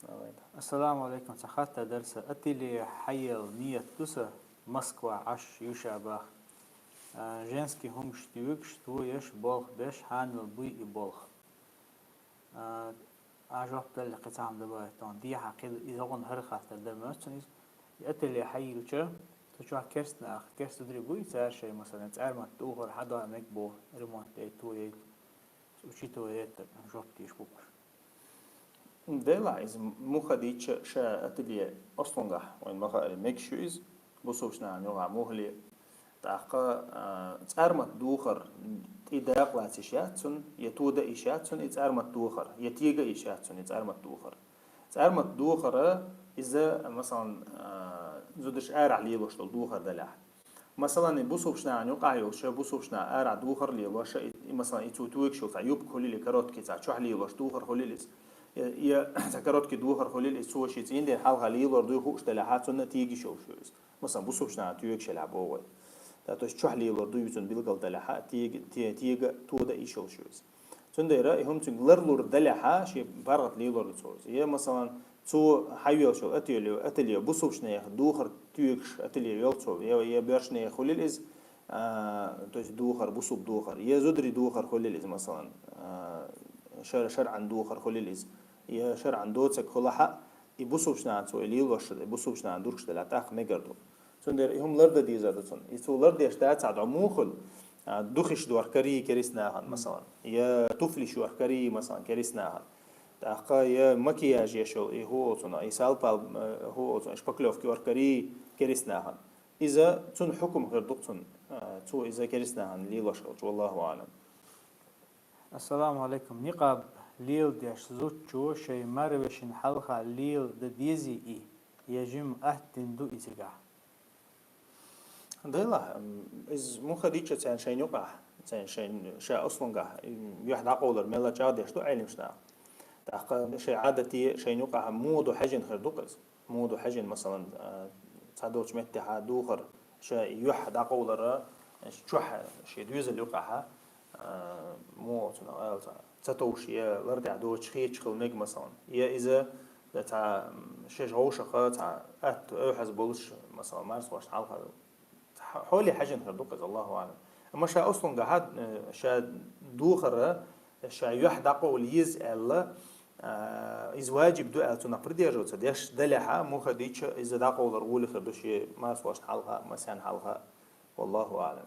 Давай, да. Ассаламу алейкум. Цхьа хаттар дара сан. Ателье хьаела ниет ду сан, Москва Ӏаш ю ша бах. А, женский хӀумаш туьйгаш, тоеш, болх беш, хьанал буй и болх? А, а жоп далле кхин цхьа хӀума дабахийта тхуна. Дехьа кхин иза гӀуна хӀара хаттар дан моьтту цунна иза. И ателье хьайилча, цу чохь керста нах, керста зударий буй, цара шайн, масалан, цӀармат духар хьадола мега боху, ремонт яйта, то яйта, учитывая это, жоп дийш бу уьш. Делахь иза муха дийча ша ателье ослунгахь, вайн ма-хаъара, мегаш ю иза, бусулбачу нахана юкъахь муххале. ТӀаккха, а, цӀармат духар тӀе дакъа лаца йиш яц цунна, я тода йиш яц цунна и цӀармат духар, я тега йиш яц цунна и цӀармат духар. ЦӀармат духара иза, масалан, а, зударша арахь лелош долу духар далахь. Масалан, и бусулбачу нахана юкъахь йолуш, бусулбачу наха арахь духар лелош, и, и, масалан, и цо тоьгуш йолу цхьа юбка хуьлийла, короткий цхьа чохь лелош духар хуьлийла иза. Я, я цхьа короткий духар хуьлийла иза, цо шен цӀийнден хьалха лелор дуй хууш далахь, цунна тега йиш йолуш ю иза. Масалан, бусулбачу наха тоьгуш елахь боху вай. Да, то есть чохь лелор дуй цунна билгал далахь, тега, те-, тега тода йиш йолуш ю иза. Цундела и хӀума цуьнга ларлур далахь, шен паргӀат лелор ду цо иза. Я, масалан, цо хьайоьллуш йолу ателье, ателье бусулбачу нехан духар тоьгуш ателье йолу цо, я, я боьрша нехан хуьлийла иза, а, то есть духар, бусулба духар, я зударий духар хуьлийла иза, масалан, а, шар-, шарӀан духар хуьлийла иза, я шарӀан доцург хуьлахь, и бусулбачу нахана цо и лелош, и бусулбачу нахана дургуш далахь, тӀаккха мегар ду. Цундела и хӀума лардан дезар ду цунна. И цо лардеш дацахь, дӀа муха хуьлу, а, духиш дохкарий керста нахана, масалан, я туфлиш йохкарий, масалан, керста нахана. ТӀаккха я макияж еш йолу, и хӀу олу цунах, и салпал, э, хӀу олу цунах, шпаклёвка йохкарий керста нахана. Иза цунна хьукум хир ду-кх цунна, а, цо иза керста нахана лелош хилча, валлаху аълам. Ассаламу алейкум. Никъаб леладеш зудчо шайн марвешин хьалха леладан дезий и, я жимма аттина ду и цигахь? Делахь, м, иза муха дийча царна шайна юкъахь, царна шайна ша ослунгахь, м, юьхь дӀакъовлар мелла чӀагӀдеш ду Ӏелимаш наха. ТӀаккха шайн Ӏадате шайна юкъахь моду хьаьжжина хир ду-кх иза. Моду хьаьжжина, масалан, а, цхьадолчу меттехьа духар, ша юьхь дӀакъовлара, чохь шен доьзал юкъахьа, а, муха цунах ала ца, ца товш, я лар тӀехь доцуш хеташ хила мега, масалан. Я иза цхьа, м, шеш гӀовшаха, цхьа атта, ойхьаз болуш, масалан, марсхошна хьалха. Хьо-, хьоле хьаьжжина хир ду-кх иза, Аллаху аълам. Амма ша ослунгахьа, э, ша духара, ша юьхь дӀакъовла еза аьлла, а, иза ваджиб ду аьлла, цунах придерживаться деш далехьа, муха дийча, иза дӀакъовлар гӀоли хир ду шен марсхошна хьалха, масенна хьалха. Валлаху аълам.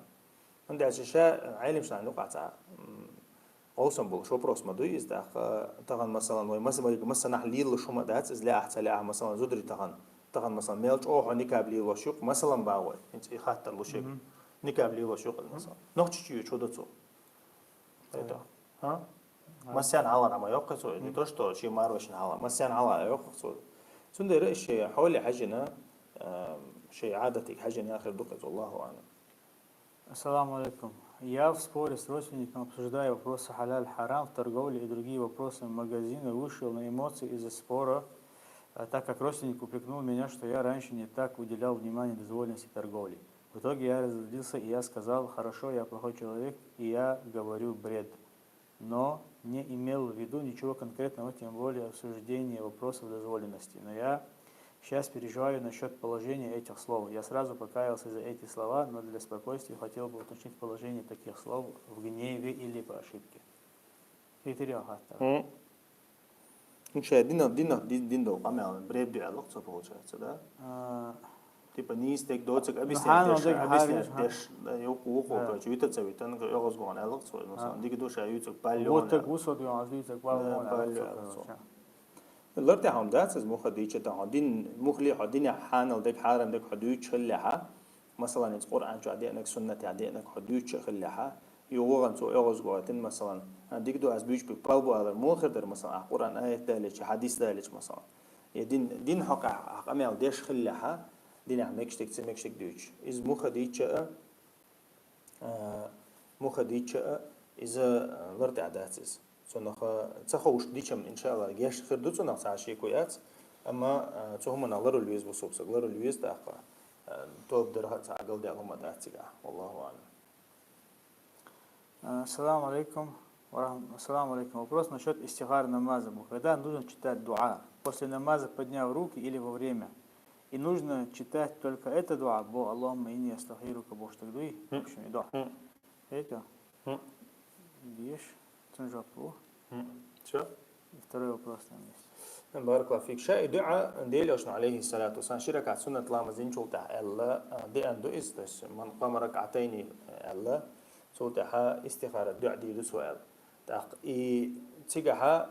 ХӀунда аьлча ша Ӏелимаш наха юкъахь цхьа, м, къовсам болуш вопрос ма дуй иза, тӀаккха тахана, масалан, вай маса-, вай массанахь лелалуш хӀума дац, иза лаахь, ца лаахь, масалан, зударий тахана, тахана, масалан, мел чӀогӀа никаб лелош ю-кх, масалан, бахой, хӀинца и хаттар луш ерг. Мгм. Никаб лелош ю-кх иза, масалан. Нохчийчу йоьчу хӀу ду цо? Ай. Это, а? Ай. Массенна хьалха ма йоккху цо, не то, что шен марвешин хьалха, массенна хьалха йоккху цо. Цундела шен хьоле хьаьжжина, а, шен Ӏадатига хьаьжжина хир ду-кх иза, Аллаху аълам. Ассаламу алейкум. Я в споре с родственником, обсуждая вопросы халяль-харам в торговле и другие вопросы магазина, вышел на эмоции из-за спора, а, так как родственник упрекнул меня, что я раньше не так уделял внимания дозволенности торговли. В итоге я разозлился, и я сказал: «Хорошо, я плохой человек, и я говорю бред». Но не имел в виду ничего конкретного, тем более обсуждение вопросов дозволенности. Но я сейчас переживаю насчёт положения этих слов. Я сразу покаялся за эти слова, но для спокойствия хотел бы уточнить положение таких слов в гневе или по ошибке. Критерий хаттар. Хм. Ну, ше дина, дина, дин, дин дол къамел, бред дуьллуш цо получается, да? А, Типа нийса дег доцаг Ну, объяснять хьанал деш, дег объяснять хьариш, деш, да, юкъу, юкъу, Да. короче, юта ца витан, йогӀоз гугӀан аьллакх цо, масалан, А. дига душа юцаг паллёна. Вот так высот юан аз дуьйцаг Да, паллёна паллёна аьллакх цо, аьллакх цо. короче. Лар тӀехьа хӀама дац из муха дийча тӀехьа, дин, мухли хьо динехь хьанал дег, хьарам дег хьо дуьйцуш хиллехьа, масалан, из Къуръан чу деанаг, суннатехь деанаг хьо дуьйцуш хиллехьа, югӀан цо йогӀоз гугӀатин, масалан, а, дига ду аз буьйцу бик пал бу алар, муха хир дар, масалан, а Къуръан аят далича, хьадис далича, масалан. Я дин, дин хьокъехь, а къамел деш хиллехьа, динехь мегаш дег, ца мегаш дег дуьйцуш. Из муха дийча а, а, муха дийча а, иза, а, лар тӀехь дац иза. Цунах, а, ца ховш дичам, иншааллах, геш хир ду цунах, цхьа шеко яц. Амма, а, цу хӀуманах ларвала веза бусалба саг, ларвала веза тӀаккха. А, тоба дар цхьа агалдаьлла хӀума дац цигахь. Валлаху аълам. А, Салам алейкум. Ва рахм-, ассаламу алейкум. Вопрос насчет истихара намаза был. Когда нужно читать дуа? После намаза, подняв руки, или во время? И нужно читать только это дуа, бо Аллахумма инни астахирука, бо штагдуй. В Хм. общем, и дуа. Хм. Эти? Хм. Деш, цунжапу. Все? И второй вопрос там есть. Баракаллаху фик. Ша и дуа, Делан Элчано, алейхи салату вассалам, ши ракаӀат суннат ламаз динчул тӀехьа аьлла, а, деан ду из, то есть, ман къама ракаӀатайни аьлла, цул тӀехьа истихара дуа дийр ду цо аьлла. ТӀаккха и цигахьа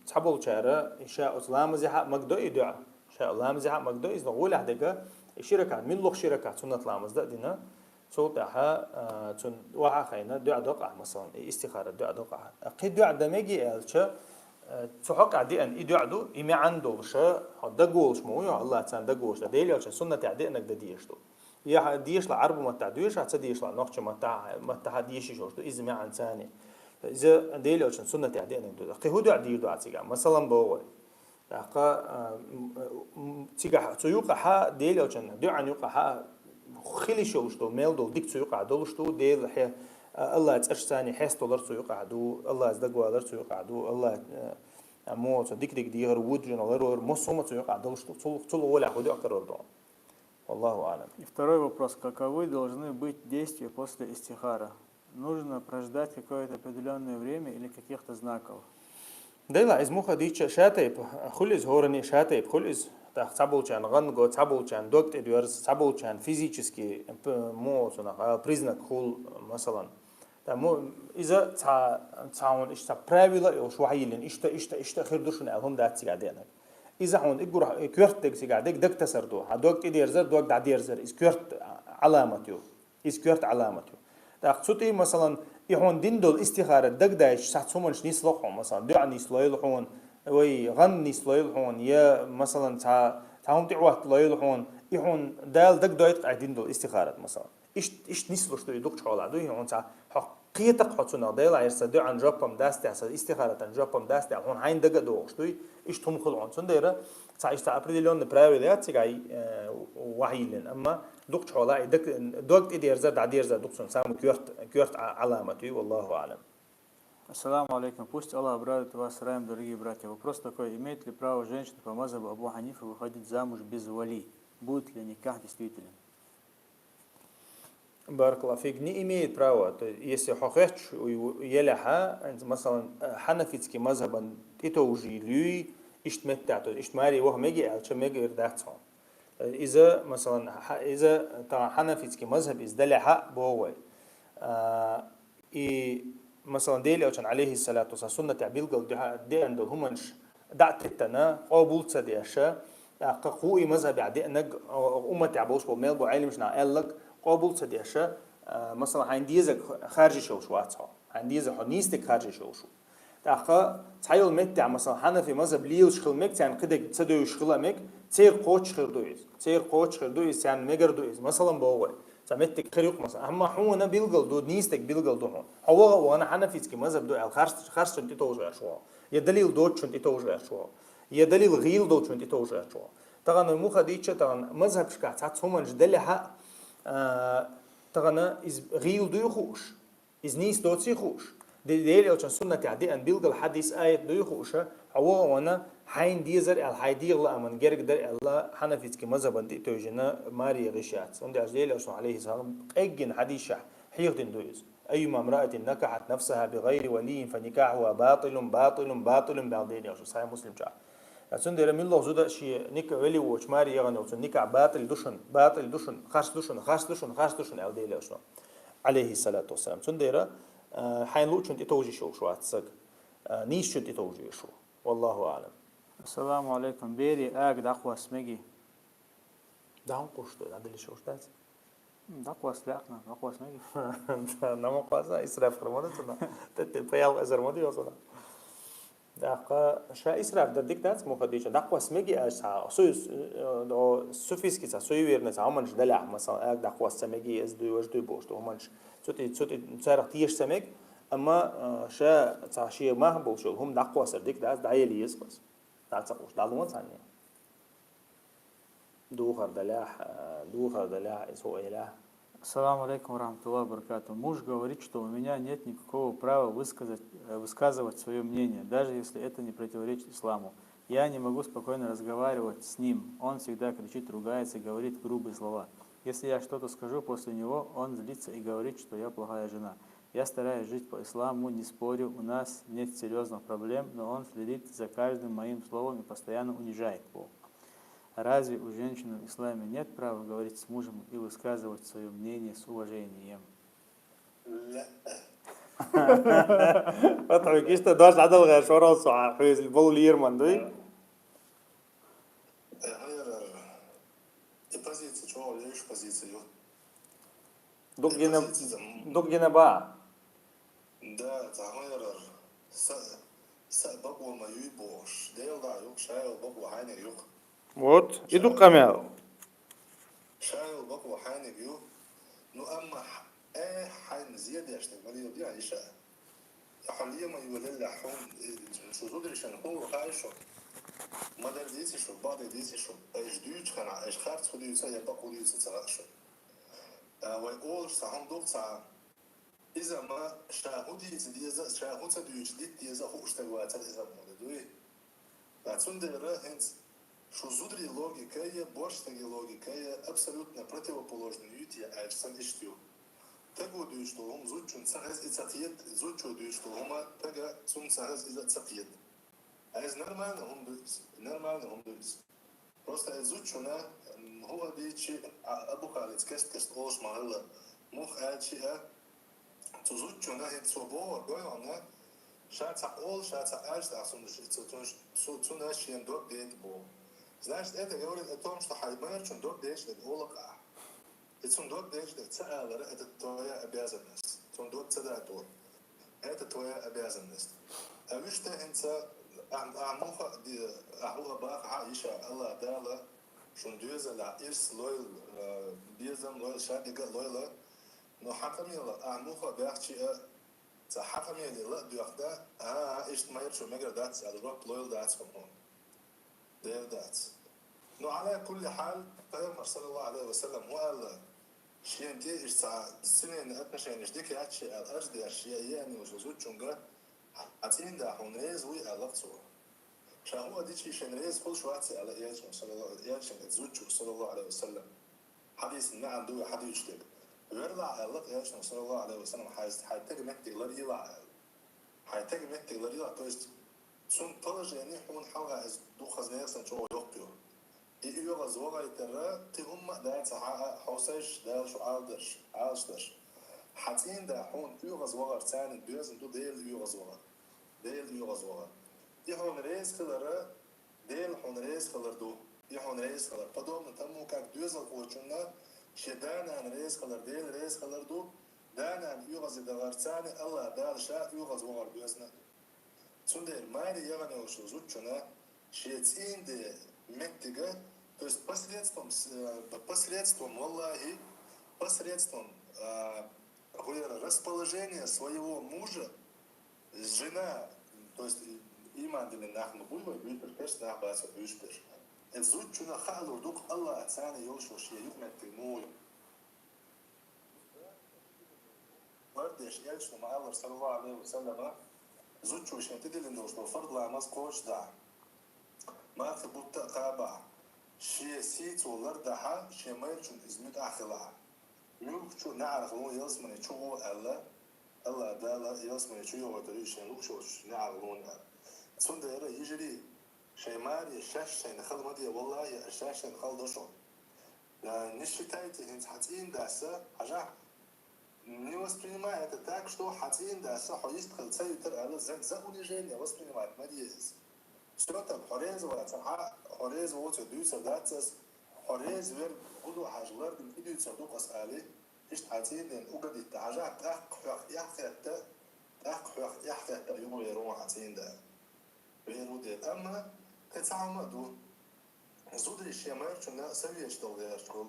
цхьаболчара, ша оцу ламазехьа а магадо и дуа, ша ламазехьа а магадо иза, но гӀолехь дега, и ши ракаӀат, муьлхха ши ракаӀат суннат ламаз да а дина, цул тӀаьхьа, а, цунна охьа а хайна, дуа доккхахь, масалан, и истихара дуа доккхахь. Кхин дуа дан меги аьлча, а, цу хьокъехь деана и дуа ду, и маьӀна долуша, хьо дагаволуш ма ву, хьо Аллах царна дагаволуш, дан Делан Элчан суннатехь деанаг дан дезаш ду. Я хьан дешла Ӏарбу маттахь доьшахь, ца дешла нохча маттахь, маттахь дешаш йолуш ду, иза маьӀна царна. Иза Делан Элчан суннатехь деанаг ду. Кхин хӀун дуа дийр ду Ӏа цигахь? Масалан, боху вай. ТӀаккха, а, м, м, цигахь, цу юкъахьа, Делан Элчан дуьӀан юкъахьа, хила йиш йолуш долу, мел долу дика цу юкъахь долуш ду, Дела хье-, а, Аллахь цӀерш царний хьесталар цу юкъахь ду, Аллахьца дагавалар цу юкъахь ду, Аллахь, а, а, мо цо дика-дика дехар, вуд жина ларор, массо а хӀума цу юкъахь долуш ду, цул, цул гӀолехь хӀун дуьа карор ду. Валлаху аълам. И второй вопрос. Каковы должны быть действия после истихара? Нужно прождать какое-то определённое время или каких-то знаков? Дела, иза муха дийча ша тайпа, хуьлу иза хӀоранна ша тайпа, хуьлу иза. ТӀаккха цхьаболчарна гӀан го, цхьаболчарна дог тӀедоьрза, цхьаболчарна физически, п-, мо цунах, а, признак хуьлу, масалан. ТӀа мо, иза цхьа, цхьа хьуна иштта цхьа правила а йолуш вахьа йиллина, иштта, иштта, иштта хир ду шуна аьлла хӀума дац цигахь деанаг. Иза хьуна и гура, и коьрта дег цигахь дег, даг тасар ду. Хьан дог тӀедерзар, дог дӀадерзар, иза коьрта Ӏаламат ю. Иза коьрта Ӏаламат ю. ТӀаккха цу тӀе, масалан, и хьуна дина долу истихара дагадайча, сахьт хӀуманаш нисло хьуна, масалан, дуьӀа нислойла хьуна, вай гӀан нислойла хьуна, я, масалан, цхьа, цхьа хӀума тӀе Ӏотта лойла хьуна, и хьуна Дала дагадойту-кх ахь дина долу истихарат, масалан. Иштта, иштта нислуш ду и дукхачу хьолахь, дуй хьуна цхьа, хьо кхета-кх хьо цунах, Дела, хьерца дуьӀан жоп-м дац техь, сан истихарат жоп-м дац техь, хьуна хьайна дага а догӀуш дуй, иштта хӀума хуьлу хьуна. Цундела цхьа иштта определённый правила яц цигахь, э, вахьа йиллина, амма дукхачу хьолахь и даг, дог тӀедерзар, дӀадерзар ду-кх цунна самый коьрта, коьрта Ӏа-, Ӏаламат ю, валлаху аълам. Ассаламу алейкум. Пусть Аллах обрадует вас раем, дорогие братья. Вопрос такой. Имеет ли право женщина по мазхабу Абу Ханифы выходить замуж без вали? Будет ли никах действителен? Баракаллаху фик. Не имеет права. То есть, если хьо хеташ у-, у-, елехьа, масалан, э, хьанафитский мазхабан тӀетовжий луьй, иштта меттехь, то есть, иштта маре ваха меги аьлча, мегар дац хьо. Э, иза, масалан, хьа-, иза тахана хьанафитский мазхаб, иза далехьа а боху вай. А, и, масалан, Дела Элчан, алейхиссалату вассалам, суннатехь билгал деха-, деана долу хӀуманаш дӀа а теттана, къобул ца деша, тӀаккха кху и мазхабехь деанаг, о, умматехь болуш болу мел бу Ӏеламаш нах аьллаг, къобул ца деша, а, масалан, хьайна дезаг харжа йиш йолуш вац хьо. Хьайна деза хьо нийса дерг харжа йиш йолуш ву. ТӀаккха цхьа йолу меттехь, масалан, хьанафи мазхаб лелаш хила мег, царна кхидерг ца девзаш хила мег, церан кхочуш хир ду иза. Церан кхочуш хир ду иза, царна мегар ду иза. Масалан, боху вай. Цхьа меттиг хир ю-кх, масалан. Амма хьуна билгал ду, нийса дерг билгал ду хьуна. Хьо ваха а вахана хьанафитский мазхаб ду аьлла, харц, харц цунна тӀетовжа гӀерта ву хьо. Я далил доцучунна тӀетовжа гӀерта ву хьо. Я далил гӀийла долчунна тӀетовжа гӀерта ву хьо. Тахана муха дийча, тахана мазхабашкахь цхьацца хӀуманаш далехьа а, а, тахана иза гӀийла дуй хууш? Иза нийса доций хууш? Де-, Дела Элчан суннатехь деана билгал хьадис, аят дуй хууша, хьо ваха а вахана, хьайна дезар аьлла, хьайн дегӀан лааман герга дар аьлла, хьанафитский мазхабан тӀе а тевжина, маре гӀиш яц. ХӀунда аьлча Дела Элчано, алейхиссалам, къеггина хьадисашкахь хьехадина ду иза. «أيما امرأة نكحت نفسها بغير ولي فنكاحها باطل، باطل، باطل», баьл дийна йолуш, Сахьихь Муслим чохь. Цундела муьлхха зуда шен никъ велли воцуш маре яхана йолчу никъ батӀил ду шуна, батӀил ду шуна, харц ду шуна, харц ду шуна, харц ду шуна аьлла Делан Элчано, алейхиссалату вассалам. Цундела, а, хьайна луучунна тӀетовжийта йиш йолуш вац стаг. А, нийсачунна тӀетовжийта йиш ю. Валлаху аълам. Ассаламу алейкум. Берийн ага дӀакхосса мегий? Дан кхуш ду, дан дали шуш дац. ДӀакхосса лаьхна, дӀакхосса мегий? Нама кхосса, исраф хир ма ду цунах. Тетте паял эзар ма ду йо цунах. ТӀаккха ша исраф дар дика дац, муха дийча. ДӀакхосса мегий аьлча цхьа, суй-, э, о, суфийский цхьа, суеверный цхьа хӀуманаш далахь, масала, ага дӀакхосса ца мегий, эза дуй, важа дуй бохуш ду хӀуманаш. Цу тӀе, цу тӀе царах теша ца мега, амма, э, ша цхьа шен мах болуш йолу хӀума дӀакхоссар дика дац, дӀаелла еза кхуза. ДӀа ца кхуш, дӀалон цхьанне. Духар далахь, а, духар далахь, иза хӀу элахь. Ассаламу алейкум ва рахматуллахи ва баракату. Муж говорит, что у меня нет никакого права высказать, э, высказывать свое мнение, даже если это не противоречит исламу. Я не могу спокойно разговаривать с ним. Он всегда кричит, ругается, говорит грубые слова. Если я что-то скажу после него, он злится и говорит, что я плохая жена. Я стараюсь жить по исламу, не спорю, у нас нет серьезных проблем, но он следит за каждым моим словом и постоянно унижает его. Разве у женщины в исламе нет права говорить с мужем и высказывать свое мнение с уважением? Ла. Фатхьуьйка иштта дош дӀадала гӀерташ вара со, хьуьйза болу лийр ма дуй? Э, хӀара, и позиция чӀогӀа леш позиция ю. Дуккхина, дуккхина ба. Да, цхьа хӀун ярар. Са, са бакъо ма юй бохуш. Дела дӀа юкъа, ша йолу бакъо хьайниг юкъа. Вот, и ду къамел. Ша йолу бакъо хьайниг ю. Ну, амма хь-, э, хьайна зе дешниг ма лела, иша. Ахьа лема йолаллехь хьуна, э, шу зударшна хӀун хаьа шу? Ма-дарра дийци шу, бакъдерг дийци шу. Айша дуьйцу хенахь, айша харц хӀун дуьйцу я бакъ хӀун дуьйцу ца хаьа шу. А, вай олуш цхьа хӀума ду-кх цхьа. Иза ма ша хӀун дийца деза, ша хӀун ца дуьйцу дита деза хууш стаг вацара иза ма дуй. Ткъа цундела хӀинца шу зударийн логика я, боьрша стеган логика я абсолютно противоположный ю те аьлча, сан иштта ю. Стага дуьйцуш долу хӀума зудчунна ца хеза и ца кхета, зудчо дуьйцуш долу хӀума стага цунна ца хеза иза а ца кхета. А иза нормально хӀума ду иза, нормально хӀума ду иза. Просто иза зудчунна, м, хӀун а дийцича, а, Абу Халид кест-кеста олуш ма-хилла, муха аьлча а, цу зудчунна хӀинца цо бохург гой хьуна, ша цхьаъ олу, ша цхьаъ аьлча тӀаккха цунна ш-, цу-, цунна ш-, цу-, цунна шена дог дайта боху. Значит, это говорит о том, что хьайн майрачунна дог дайча дерг олу-кх ахь. И цунна дог дайча дерг ца алара, это твоя обязанность. Цунна дог ца дайтора. Это твоя обязанность. А вуьшта хӀинца ахь, ахь муха а де-, ахь хӀу а баха хьан иша, Аллах Дала шун доьзалехь ирс лойла, э, безам лойла, шадерг а лойла, но хьан къамела ахь муха а баьхча а, цхьа хьан къамеле ла а доьхна, а, а, иштта майрачо мегар дац аьлла, ротта лойла дац хьуна. Дера дац. Ну, Ӏала кулли хьал, Пайхамар, саллаллаху Ӏалайхи ва саллам, хӀун аьлла, шена тӀе иштта цхьа семейный отношенеш дика яц шен аьлла, арз деш, я еана йолчу зудчуьнга, хьан цӀийнда хьуна реза вуй аьлла-кх цо. Ша хӀун а дича шена реза хуьлуш вац аьлла Элчано, саллаллаху, Элчано, зудчо, саллаллаху Ӏалайхи ва саллам. Хьадисан маьӀна ду вай хьадуьйцуш дерг. Верлахь аьлла-кх Элчано, саллаллаху Ӏалайхи ва саллам, хьайн, хьайн стеган меттиг ларъелахь аьлла. Хьайн стеган меттиг ларъелахь, то есть цуьнан положени хьуна хьалха иза дукха хаза нехан санна чӀогӀа йоккха ю. И оьгӀаз вахийтарра кхин хӀумма а дац хьан а хьовсийша, Дала шу Ӏалашдарш, Ӏалашдарш. Хьан цӀийнда хьуна оьгӀаз вахар царна доьзна ду, Делан оьгӀаз вахар. Делан оьгӀаз вахар. И хьуна реза хилара, Дела хьуна реза хилар ду, и хьуна реза хилар. Подобно тому, как доьзалхочунна шен да-нана реза хилар, Дела реза хилар ду, да-нана оьгӀазе дахар царна Аллах Дала ша оьгӀаз вахар доьзна а ду. Цундела маре яхана йолчу зудчунна шен цӀийнда меттига, то есть посредством с-, э, посредством, валлахи, посредством, а, гӀера расположения своего мужа, жена, то есть и-, иман диллина нах ма буй вай буьйцурш, керста нах бац вай буьйцурш. Иза зудчунна хаалур ду-кх Аллах царна йолуш йолу шен юкъаметтиг муха ю. Вардеш Элчано ма-аллара, саллаллаху Ӏалайхи ва саллама, зудчо шен тӀедиллина долуш долу фард ламаз кхочушдахь, мархи бутт а кхабахь, шен сий цо лардахь, шен майрачунна иза муьтӀахь хилахь, муьлххачу неӀархо ялсамане чу гӀо аьлла, Аллах Дала ялсмани чу йогӀуьйтур ю шен луш йолчу неӀаралло аьлла. Цундела, йижарий, шайн маре шаьш шайна хала ма де, валлахӀи, шаьш шайна хала до шуна. Не считайте хӀинца хьан цӀийнан дас, хьажахь, не воспринимай это так, что хьан цӀийнан дас хьо йистхила ца юьтура аьлла, за, за унижение воспринимать ма де иза. Всё, так, хьо реза вацахь, хьо реза воцург дуьйцур дац ас, хьо реза верг хӀун ду хьажа, лардина и дуьйцур ду-кх ас, али, иштта хьан цӀийнан ден угадитта хьажахь, тӀаккха хьох эхь хетта, тӀаккха хьох эхь хетта юхавер ву хьан цӀийнан да. Вер ву дера. Амма кхин цхьа хӀума а ду. Зуда шен майрачунна совет дала гӀерташ гул.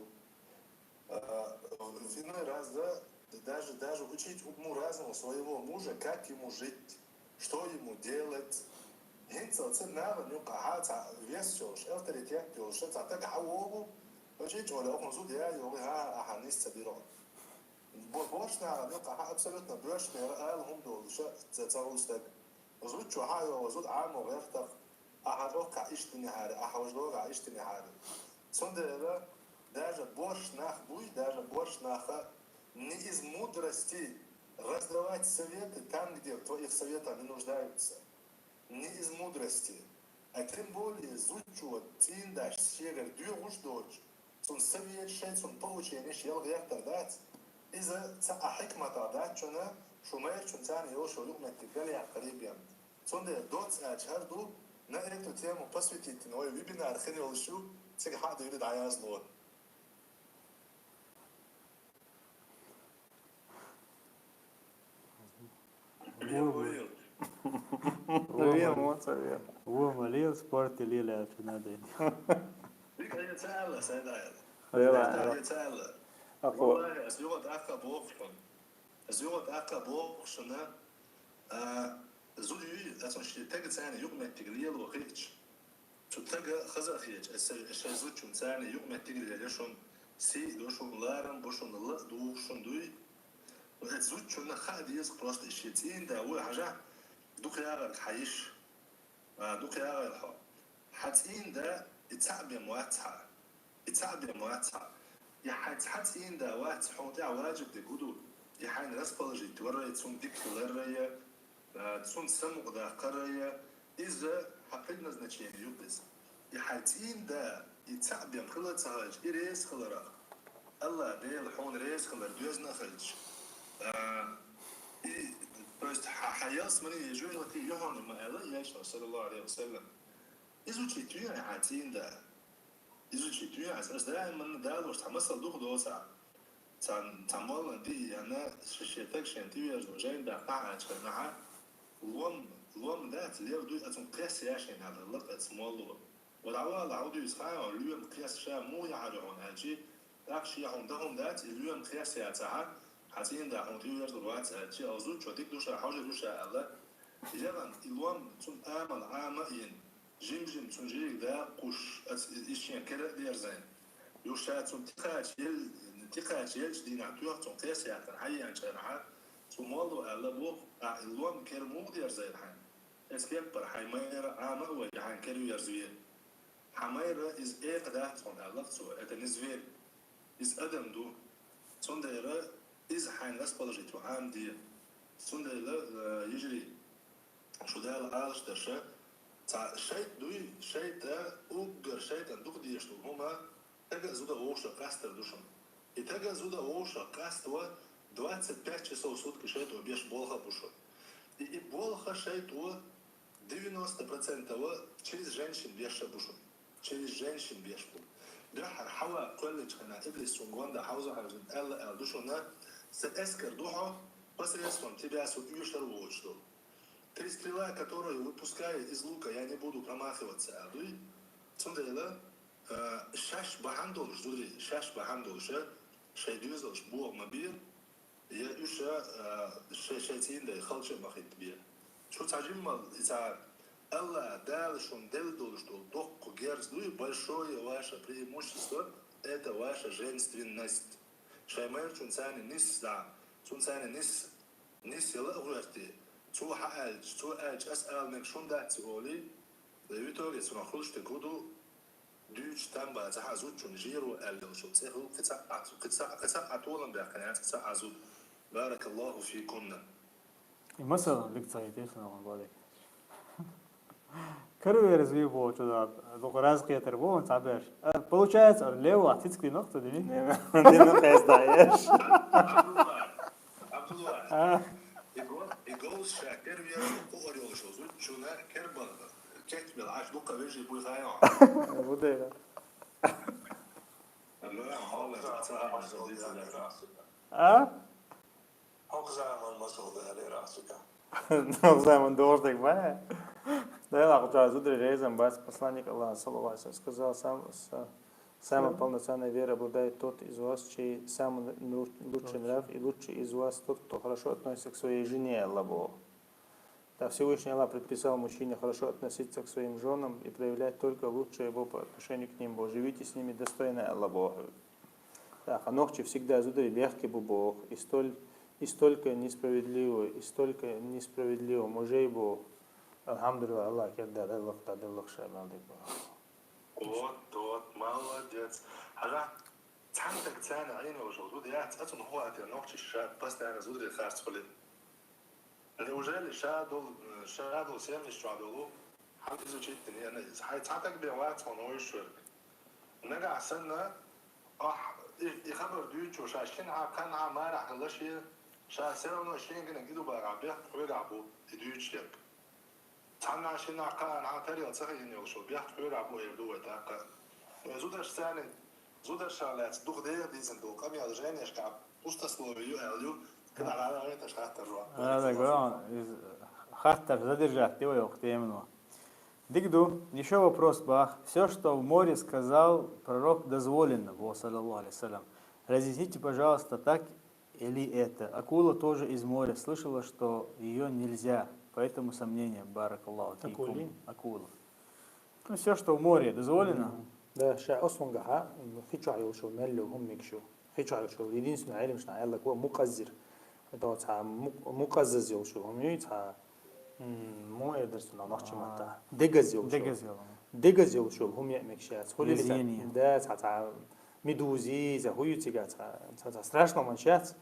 А, в иной раз, да, даже, даже учить ему разного своего мужа, как ему жить, что ему делать. ХӀинца ца нахана юкъахь цхьа вес йолуш, авторитет йолуш, цхьа стаг хьан вогӀу, вачи чӀола окхун зуда яй йогӀу, хӀа, ахьа нис ца бира. Бо-, боьрша нахана юкъахь абсолютно боьрша нера ала хӀума долуш ца, ца волу стаг. Зудчо хьан йогӀу, зуда Ӏамо гӀертах, ахьа дохкахь иштта динехьара, ахьа важа догӀахь иштта динехьара. Цундела даже боьрша нах буй, даже боьрша наха не из мудрости раздавать советы там, где в твоих советах не нуждаются. Не из мудрости. А тем более зудчо цӀийнан дас шегара доьхуш доцуш, цунна совет шайн, цунна поученеш яла гӀертар дац. Иза цхьа а хьикматах дац шуна, шу майрачунна царна йолуш йолу юкъаметтиг галъяккхаре бен. Цундела доцца аьлча хӀара ду, на эту тему посвятить вай вебинар хир йолуш ю, цига хьан а дуьйна дӀаязло. Вен, вен, вен, вен, вен. Вон ма лела, спорте лела аьлча надо. Дика я ца аьлла, сан да. Лела. Дика я ца аьлла. Ахо. Валлахи, ас юха тӀаккха боху шуна. Ас юха тӀаккха боху шуна. А, зуда юй, ас шен тегацарна юкъаметтиг лело хиъча. Цу тага хаза а хеташ, аса шайн зудчунна царна юкъаметтиг лело шуна, сий а до шуна, ларам а бо шуна, ла а дугӀу шуна дуй. Оцу зудчунна хаа деза просто, и шен цӀийнан да вуй хьажахь, дукха ягӀар хьан йиш, а, дукха ягӀар хьо. Хьан цӀийнан да и цхьаъ бен вац хьан. И цхьаъ бен вац хьан. И хьайн цхьа цӀийнан да вац, хьуна тӀехь ваджиб дерг хӀун ду? И хьайна расположить варрай, цунна дика хиларрай, а, цунна самукъадаккхаррай, иза хьан предназначение ю иза. И хьайн цӀийнан да, и цхьаъ бен хила а ца хилча, и реза хиларах, Аллах Дела хьуна реза хилар доьзна а хилча, а, и, то есть, хьан, хьан ялсамани, и жоьжахати ю хьуна ма аьлла, Элчано, саллаллаху алейхи ва саллям. Изучить ю хьан цӀийнан да. Изучить ю, ас, ас даиманна далош цхьа масал дукха доцахь. Цхьа, цхьа молла диъ яьхна, ш-, шен таг шена тӀеверзо, жайна даккхахьа аьлча хенахьа, лом, лом дац, лер дуй, ацунна кхесса яшина аьлла, лакъаца молло. Ва дӀавала, хьо дуьйцу хьан, лоьма кхесса ша муха яхьара хьуна аьлчи, тӀаккха шен хьуна дан хӀума дац, и лоьма кхесса яцахьа, хьан цӀийнан да хьуна тӀеверзур вац аьлчи, а зудчо дика ду ша, хьожур ю ша аьлла, яхана, и лом цунна амал Ӏама а йина, жим-жим цунна жига даккхуш, аца иза шен кара а дерзайна. Юха ша цунна тӀекхача ел-, тӀекхача елча дийнахь тоьхна цунна кхесса яьккхина хьан еанчарахьа, цу молло аьлла боху, ахь и лом кара муха дерзайра хьайна? Эцу кеппара хьайн майра Ӏама а вай, хьайн кара верзаве. Хьан майра иза экха дац хьуна аьлла цо, это не зверь. Иза адам ду. Цундела иза хьайна расположить ву Ӏама де. Цундела, э, йижарий, шу Дала Ӏалашдарша, цхьа шайтӀа дуй, шайтӀа, уггар шайтӀан дукха дезаш долу хӀума, тага а зуда а вовшах къастар ду шуна. И тага а зуда а вовшах къаста ван двадцать пять часов в сутки шайтӀо беш болх а бу шуна. И, и болх шайтӀо девяносто процентов через женщин беш а бу шуна. Через женщин беш бу. Дуьххьара Хьава кхоьллинчу хенахь, иблис цунна гонда хьовза хьаьвзина аьлла аьлла ду шуна, сан эскар ду хьо, посредством тебя со оьшур а воцуш долу. Ты стрела, которую выпускаю из лука, я не буду промахиваться, аьлла дуй. Цундела, а, шаьш бахьана долуш, зудий, шаьш бахьана долуша, шайн доьзалш боху ма бе, я уьш, а, шай-, шайн цӀийнан дай халча а ма хӀиттабе. Шу цхьа жиммал и цхьа Аллах Дала шуна делла долуш долу доккха герз дуй, большое ваше преимущество, это ваша женственность. Шайн майрачунна царна нис дӀа, цунна царна нис, нис яла а гӀоьрти. Цо хьан аьлча, цо аьлча ас ала мега шуна дац олий, в итоге цунах хуьлуш дерг хӀун ду? Дуьйцуш там бацахь а зудчунна жеро аьлла йолчу цӀе хӀу кхин цхьа а, кхин цхьа а, кхин цхьа а толам баьккхина яц кхин цхьа а зуда. Баракаллаху фикунна. И масала, лекция есть, на гӀоле. Каравай веза ву боху, чу да, дукха раз кхетар бу, цхьаберш. А, получается, лево, а цицкли нах ца дини? Дина къездаеш. Абдулла, Абдулла. А? И гол-, и голос ша первый раз кхуьур йолуш ву, чуна кербан, кечбел, аш дукха вежи буй хайо. Будера. А? Хьо заман масал дале рахсука. Хьо заман дождик бай. Да, я хочу зудри резан бас. Посланник Аллаха, саллаллаху алейхи ва саллям, сказал: «Сам-, с-, самая полноценная вера обладает тот из вас, чей самый лу-, лучший нрав, и лучший из вас тот, кто хорошо относится к своей жене», Аллах Бог. Да, Всевышний Аллах предписал мужчине хорошо относиться к своим женам и проявлять только лучшее по отношению к ним. Бо живите с ними достойно, Аллах Бог. Да, хьа нохчий всегда зударий бехке бу боху, и столь, и столько несправедливо, и столько несправедливо мужей бу. Алхьамдулиллах, Аллах керда деллах, та деллах ша мел дик бу. Вот, вот, молодец. Хьажа, цхьана таг царна Ӏийна йолуш йолу зуда яц, ацун хӀун а тера нохчий ша постоянно зударий харц хуьлий. Неужели ша долу, ша долу семьяш чохь долу, хьан изучить дина иза? Хьайн цхьа таг бен вац хьуна вуьйш верг. Нагахь санна, ахь и, и хабар дуьйцучо ша шина хьан кханна хьан марахь хилла шен, ша все равно шен гинарг и ду бахахь, бехк хьоьгахь бу и дуьйцуш ерг. Цхьанна шина кхаанна хьан тарел ца хиъна йолуш ву, бехк хьоьгахь бу эр ду вай тӀаккха. Вай зударш царна, зударшах лаьцна дукха дера дийзина долу къамел женешкахь пустословие ю аьлла ю, кхидӀа дӀа гӀайташ хаттар жоп. Ада гон, из хаттар задержать ди вай окху темано. Дика ду, ещё вопрос бах. Всё, что в море сказал пророк, дозволено, во, саллаллаху алейхи ва саллям. Разъясните, пожалуйста, так или это? Акула тоже из моря. Слышала, что её нельзя, поэтому сомнения. Баракаллаху фикум. Акули? Акула. Ну, всё, что в море, дозволено? Мгм. Да, ша ослунгахьа, хи чохь йолуш йолу мел йолу хӀума мегаш ю. Хи чохь йолуш йолу, единственный Ӏилмашна аьлларг ву мукъаззир. Это вот цхьа мукъ-, мукъаззаз йолуш йолу хӀума ю, цхьа, м, муха эр дара цунах нохчийн маттахь. Дегаз йолуш йолу. Дегаз йолу. Дегаз йолуш йолу хӀума яа мегаш яц. Хьули цхьа, да, цхьа, цхьа медузи, цхьа хӀу ю цигахь, цхьа, цхьа, цхьа страшно хӀуманаш яц.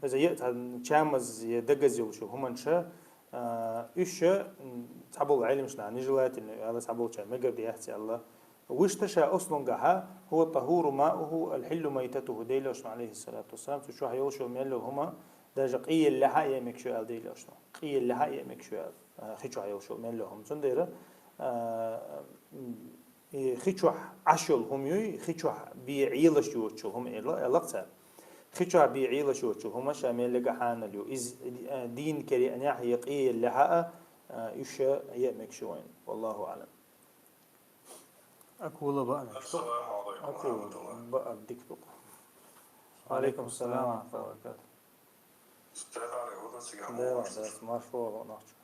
Иза е-, цхьа чамаз е дегаз йолуш йолу хӀуманаш, а, уьш, м, цхьаболу Ӏилмашна нежелательно аьлла, цхьаболчара мегар ду яц аьлла. Вуьшта ша ослунгахьа, хӀува тахуру мауху, алхьиллу майтатуху, Делошна, алейхиссалату вассалам, цу чохь йолуш йолу мел йолу хӀума, даже къийллехьа а яа мегаш ю аьлла Делошна. Къийллехьа а яа мегаш ю аьлла, а, хи чохь йолуш йолу мел йолу хӀума. Цундела, а, м, И хи чохь Ӏаш йолу хӀума юй, хи чохь бен Ӏелаш йоцучу хӀума аьлла, аьлла цара. Хи чохь бен Ӏелаш йоцучу хӀума ша мел лега хьанал ю. Иза, э, дийна кере а нехьа я къийллехьа а, э, уьш яа мегаш ю вайн. Валлаху аълам. Акула баа мегаш ду. Ассаламу алейкум ва рахматуллах. Акула баа дика ду. Ва алейкум салам ва рахматуллахи ва баракатух. Стефан, хӀун ду цига? Да, хӀун да, маршо нахчу.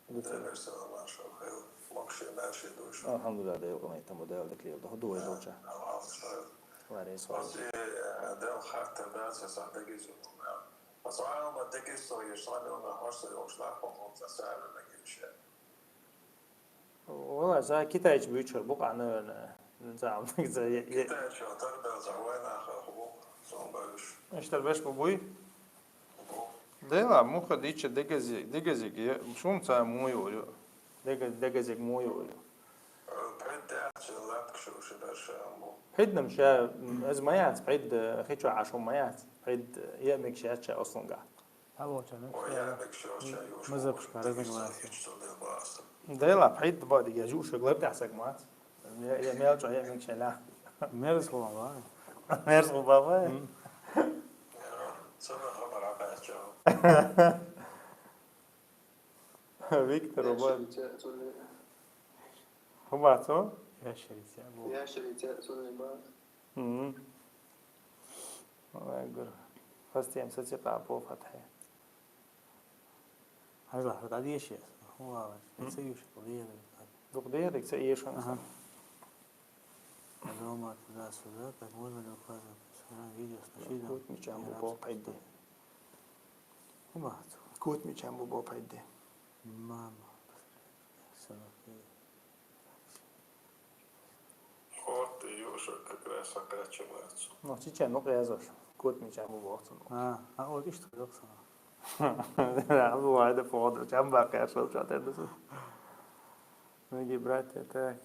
Дела, салам, маршо, хел, локше, марше душ. Алхьамдулиллах, Дела къинхетам бу, Дела дика лелда. ХӀун ду вай долча? Алхьамдулиллах. Варис варис. Оци, э, Дела хаттар дац, сан дагиз ю. Аса алма дагиз со, еш сан алма хваш со, еш лахо, хо, са сара дагиз ше. Вала, за китайча буьйцур бу къа, наверное. За, за, е-, е- Китайча тар бел за вайна ха ху, сон баюш. Иштар беш бу буй? Дела, муха дича дегазиг, дегазиг, е, шум ца муй ю. Дега-, дегазиг муй ю. Пхьид дац, лапк шу, шу даш, амбу. Пхьид нам ша, м, аз ма яц, пхьид, э, хи чу Ӏаш хӀума ма яц. Пхьид, э, е мегаш яц ша ослунга. Хьалоча, ну, ой, я мегаш ша, ю, шу, мазапшка, разногласия. Дела, пхьид ба дига, жу шу глар тясак мац. Я, я мел чо, я мегаш ла. Мерзхула, ба? Мерзхула, ба? М. Сама хабар апачо. Виктор, ба? Яшрица, цули. Хубацо? Яшрица, бу. Яшрица, цули, ба. Мгм. Вай гур. Фастем саци къа по фатхе. Хьажа, хьажа, дӀадеши. Хьо валаш. М? Ца юш, дӀадеши. Дукха дехарг ца ешан. Ага. Дома туда-сюда, так можно ли указывать на видео с ношением? Кот мичам бу бо пайде. Хубацо. Кот мичам бу бо пайде. Мама. Сынок. Хорту юша как раз окачивается. Ну, чича, ну, я зош. Кот мича бу бохцун. А, а, вот ишта лёксана. Абу Вахида походу, чам бакъяр шул чу тендесу. Многие братья так.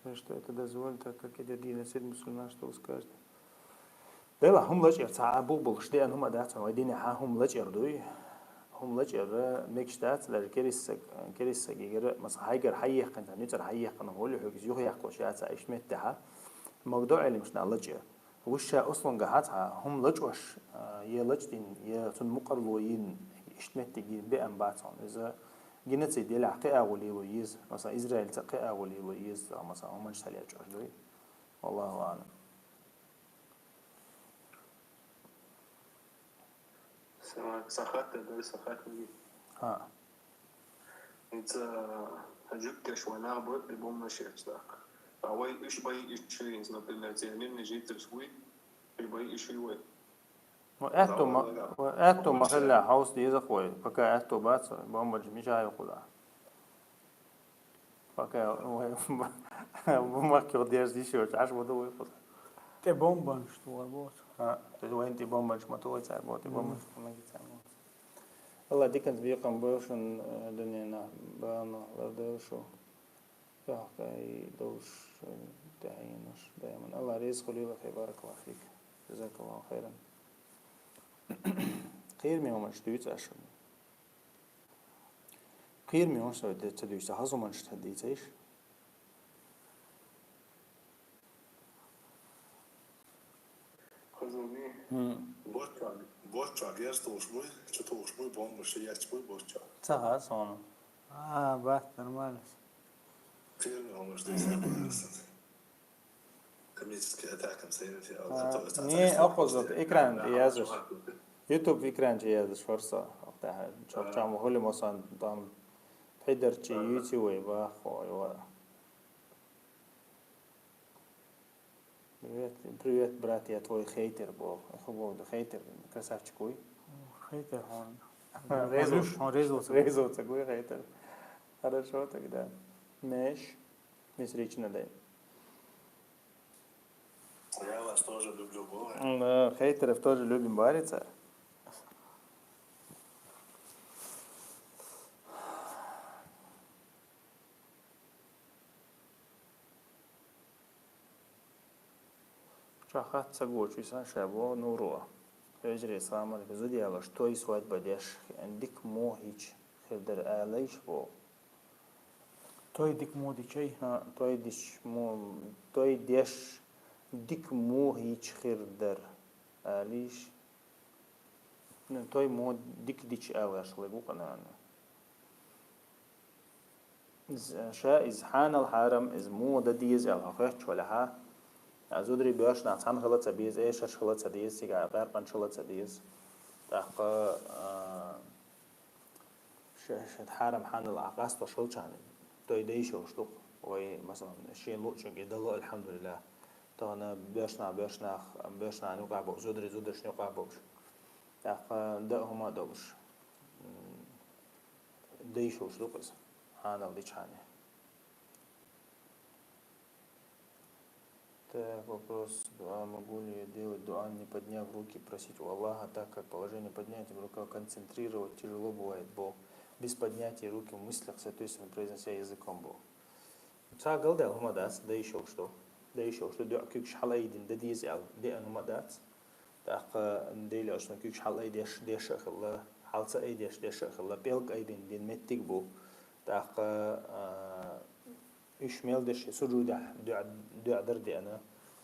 Ну что, это дозволено, так как идет геноцид мусульман, что вы скажете? Дела хӀума лачкъар цхьа а бух болуш деана хӀума дац, вай динехьа хӀума лачкъар дуй. ХӀума лачкъар мегаш дац, даже керистаг, керистагигара, масала, хьайгара хьайяьккхина, цхьа нуьцӀара хьайяьккхина, хӀули хьоьгас юхаяьккхалуш яц, ишта метте хьа. Магадо Ӏилмаш на лачкъар. Вуша услунгахьа цхьа хӀума лачкъош, а, е лачкъийна, е цунна мукъарло йийна, ишта меттиг йийна беана бац хьуна. Иза геноцид елахь кхиагӀо лело еза, масала, Израильца кхиагӀо лело еза, масала, хӀуманаш ца лечкъош дуй. Валлаху аӀлам. Сама-, сахат да, сахат не. ХӀаъ. Ца хьаджуттеш вай нах бу, и бомбаш еш даккха. А вай иш бай иш шуйинс, например, цернин житель шуй, и бай иш шуй вай. Ва аьтту ма-, ва аьтту ма хилла хьовс деза вай, пока аьтту бац, бомбаш мича юкъула. Пока вай бумагки деш диши вай, аш буду вай куда. ТӀе бомбанаш ту вай боц. А, то есть вайн тӀе бомбанаш ма ту вай цар бо, тӀе бомбанаш ма ги цар бо. Алла диканца бекхам бойла шун, э, дуьненахь, бана лардойла шу. Тахкай долуш, э, тӀаьхьенаш, даиман. Алла реза хуьлийла хье, баракаллаху фик. Жазакаллаху хайран. Кхераме хӀуманаш дуьйцу аша. Кхераме хӀуманаш ца дуьйцу, хаза хӀуманаш ца дийцайш. Хазуни. ХӀм. Борчаг, борчаг, яр тухуш буй, чу тухуш буй, бомба шу яч буй, борчаг. Ца хаа сона. А, бат, нормально. Кхераме хӀуманаш дуьйцу. Комический атакам сайна фи А, не, акъуза, экран тӀе язаш. YouTube экран тӀе язаш, форса. Чам, чам, хули мосан, там, пхьидарчи, YouTube, ва, хо, ва. Привет, привет, брат, я твой хейтер, бо. Хо, бо, хейтер, красавчик, уй. Хейтер, он. Резус. Он резус. Резус, такой хейтер. Хорошо тогда. Меш, мисрично дай. Я вас тоже люблю, бо. Да, хейтеров тоже любим, барица. Чахат ца гочу сан шабо нуро. Вежре, салам алейкум. Зуд ялаш, той свадьба деш, дик мохич хирдер алайш бо. Той дик модичай? А, той диш мо-, той деш дик мохич хирдер алиш. Ну, той мо дик дич алаш легу къанана. Из, ша из хьанал хьарам, из муха дан деза аьлла хьо хоьттуш валахьа, а зударий боьршнах цхьаьна хила ца беза, эшарш хила ца деза, цига къаьркъанаш хила ца деза. ТӀаккха, а, ша, ша хьарам хьанал а къастош хилчахьана, той дайшалш ду-кх. Вай, масалан, шен луъчунга и дало, альхьамдулиллахӀ. Тахана боьршнах, боьршнах, боьршнахна юкъахь болуш, зударий, зударшна юкъахь болуш. ТӀаккха дан а хӀума а долуш. М, дайшалш ду-кх иза, хьанал дичхьана. Так, вопрос. Дуа, могу ли я делать дуа, не подняв руки, просить у Аллаха, так как положение поднятия рука концентрировать тяжело бывает, бо, без поднятия руки в мыслях, соответственно, произнося языком, бо. Ца галдаьлла хӀума дац, дайшалш ду. Дайшалш ду, дуьхьа куьгаш хьалаайдина дан деза аьлла, деана хӀума дац. ТӀаккха Делан Элчано куьгаш хьалаайдеш, деш а хилла, хьал ца айдеш, деш а хилла, пӀелг айдина дина меттиг бу. ТӀаккха, а, уьш мел деш, сужудехь дуьхьа, дуьхьа дар деана.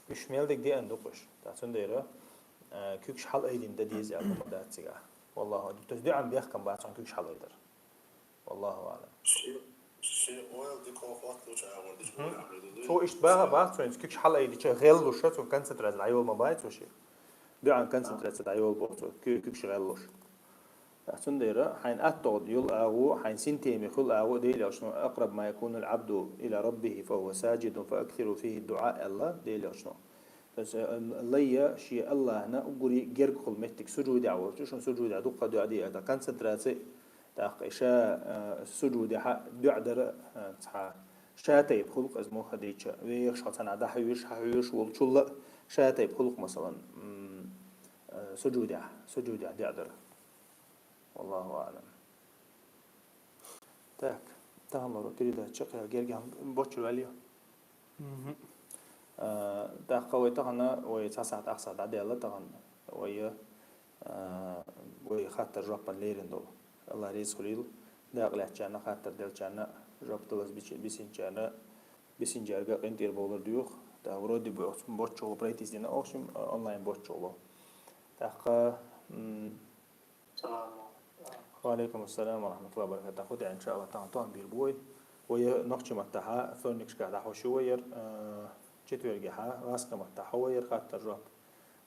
Уьш мел дерг деана ду-кх уьш. ТӀаккха цундела, а, куьгаш хьалаайдина дан деза аьлла хӀума дац цигахь. Валлаху аълам. То есть дуьхьан бехкам бац хьуна куьгаш хьалайдар. Валлаху аълам. Ши, ши ойла дика хӀокху хӀотталучу агӀор дича Мгм. ойла ахьа ду дуй? Цо иштта баха бах цо, куьгаш хьалаайдича гӀеллуш, цо концентрация дӀайолу ма бай цо ши. ДуьгӀан концентрация дӀайолу боху цо, куь-, куьгаш гӀеллуш. Цундела хьайн аттагӀа йолу агӀо, хьайн синтеме хуьлу агӀо, Делан Элчано, «أقرب ما يكون العبد إلى ربه وهو ساجد فأكثروا فيه الدعاء», аьлла Делан Элчано. То есть, э, лайя шен Аллахьна уггаре гергахула меттиг сужудехь волчу, шуна сужудехь дуккха дуьхьа де аьлла, концентрация, тӀаккха и ша, э, сужудехь а дуьхьа дара, э, цхьа ша тайпа хуьлу-кх иза муха дийча, вехаш хьо цхьанхьа дӀахьоьжуш, хьахьоьжуш волчул а ша тайпа хуьлу-кх, масалан, м, э, суджудехь, суджудехь деа дар. Валлаху аълам. Так, тахан лоро передача кхел герга бочур валио. Мгм. А, тӀаккха вай тахана, вай цхьа сахьат, ах сахьат дӀадаьлла тахана. Вай, а, вай хаттар жоп лерина долу. Алла реза хуьлийла. Дакъа лаьцначарна, хаттар деллачарна, жоп далаза бич-, бисинчарна, бисинчаьрга къинтӀера бовлар дуьйху. ТӀаккха вроде бы оцу боччугӀу пройтись дина, в общем, онлайн боччугӀу. ТӀаккха, м, Салам. Ва алейкум ассалам ва рахматуллахи ва баракатух. Худа, иншааллах, тахана тохам бийр бу вай. Вай нохчийн маттахьа, вторникашкахь дӀахьош ю вай яр, а, четвергехьа, гӀазкхийн маттахьа хьо вай яр хаттар жоп.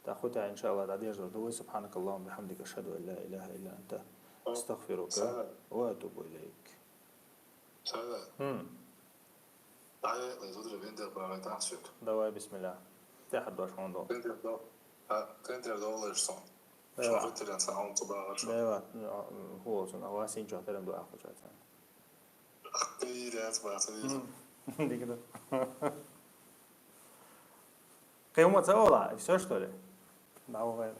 ТӀаккха хӀута, иншааллах, дӀадерзор ду вай. Субханакаллахумма бихамдика, ашхаду ан ла илаха илла анта, астагфирука ва атубу илайк. Сага. Хм. Давай, бисмилла. Тяхьа дош хьуна долу. Центр дол-, а, центр доллар сон. Да. Шо хӀуттиран сан хьуна ца багӀар шо. Да, ва, хӀула сон, а ва син чохь теран ду ахча цан. Ах, ты яц бац, ты яц. Хм. Дика ду. Кхин хӀума ца ола, и всё, что ли? Да, вай.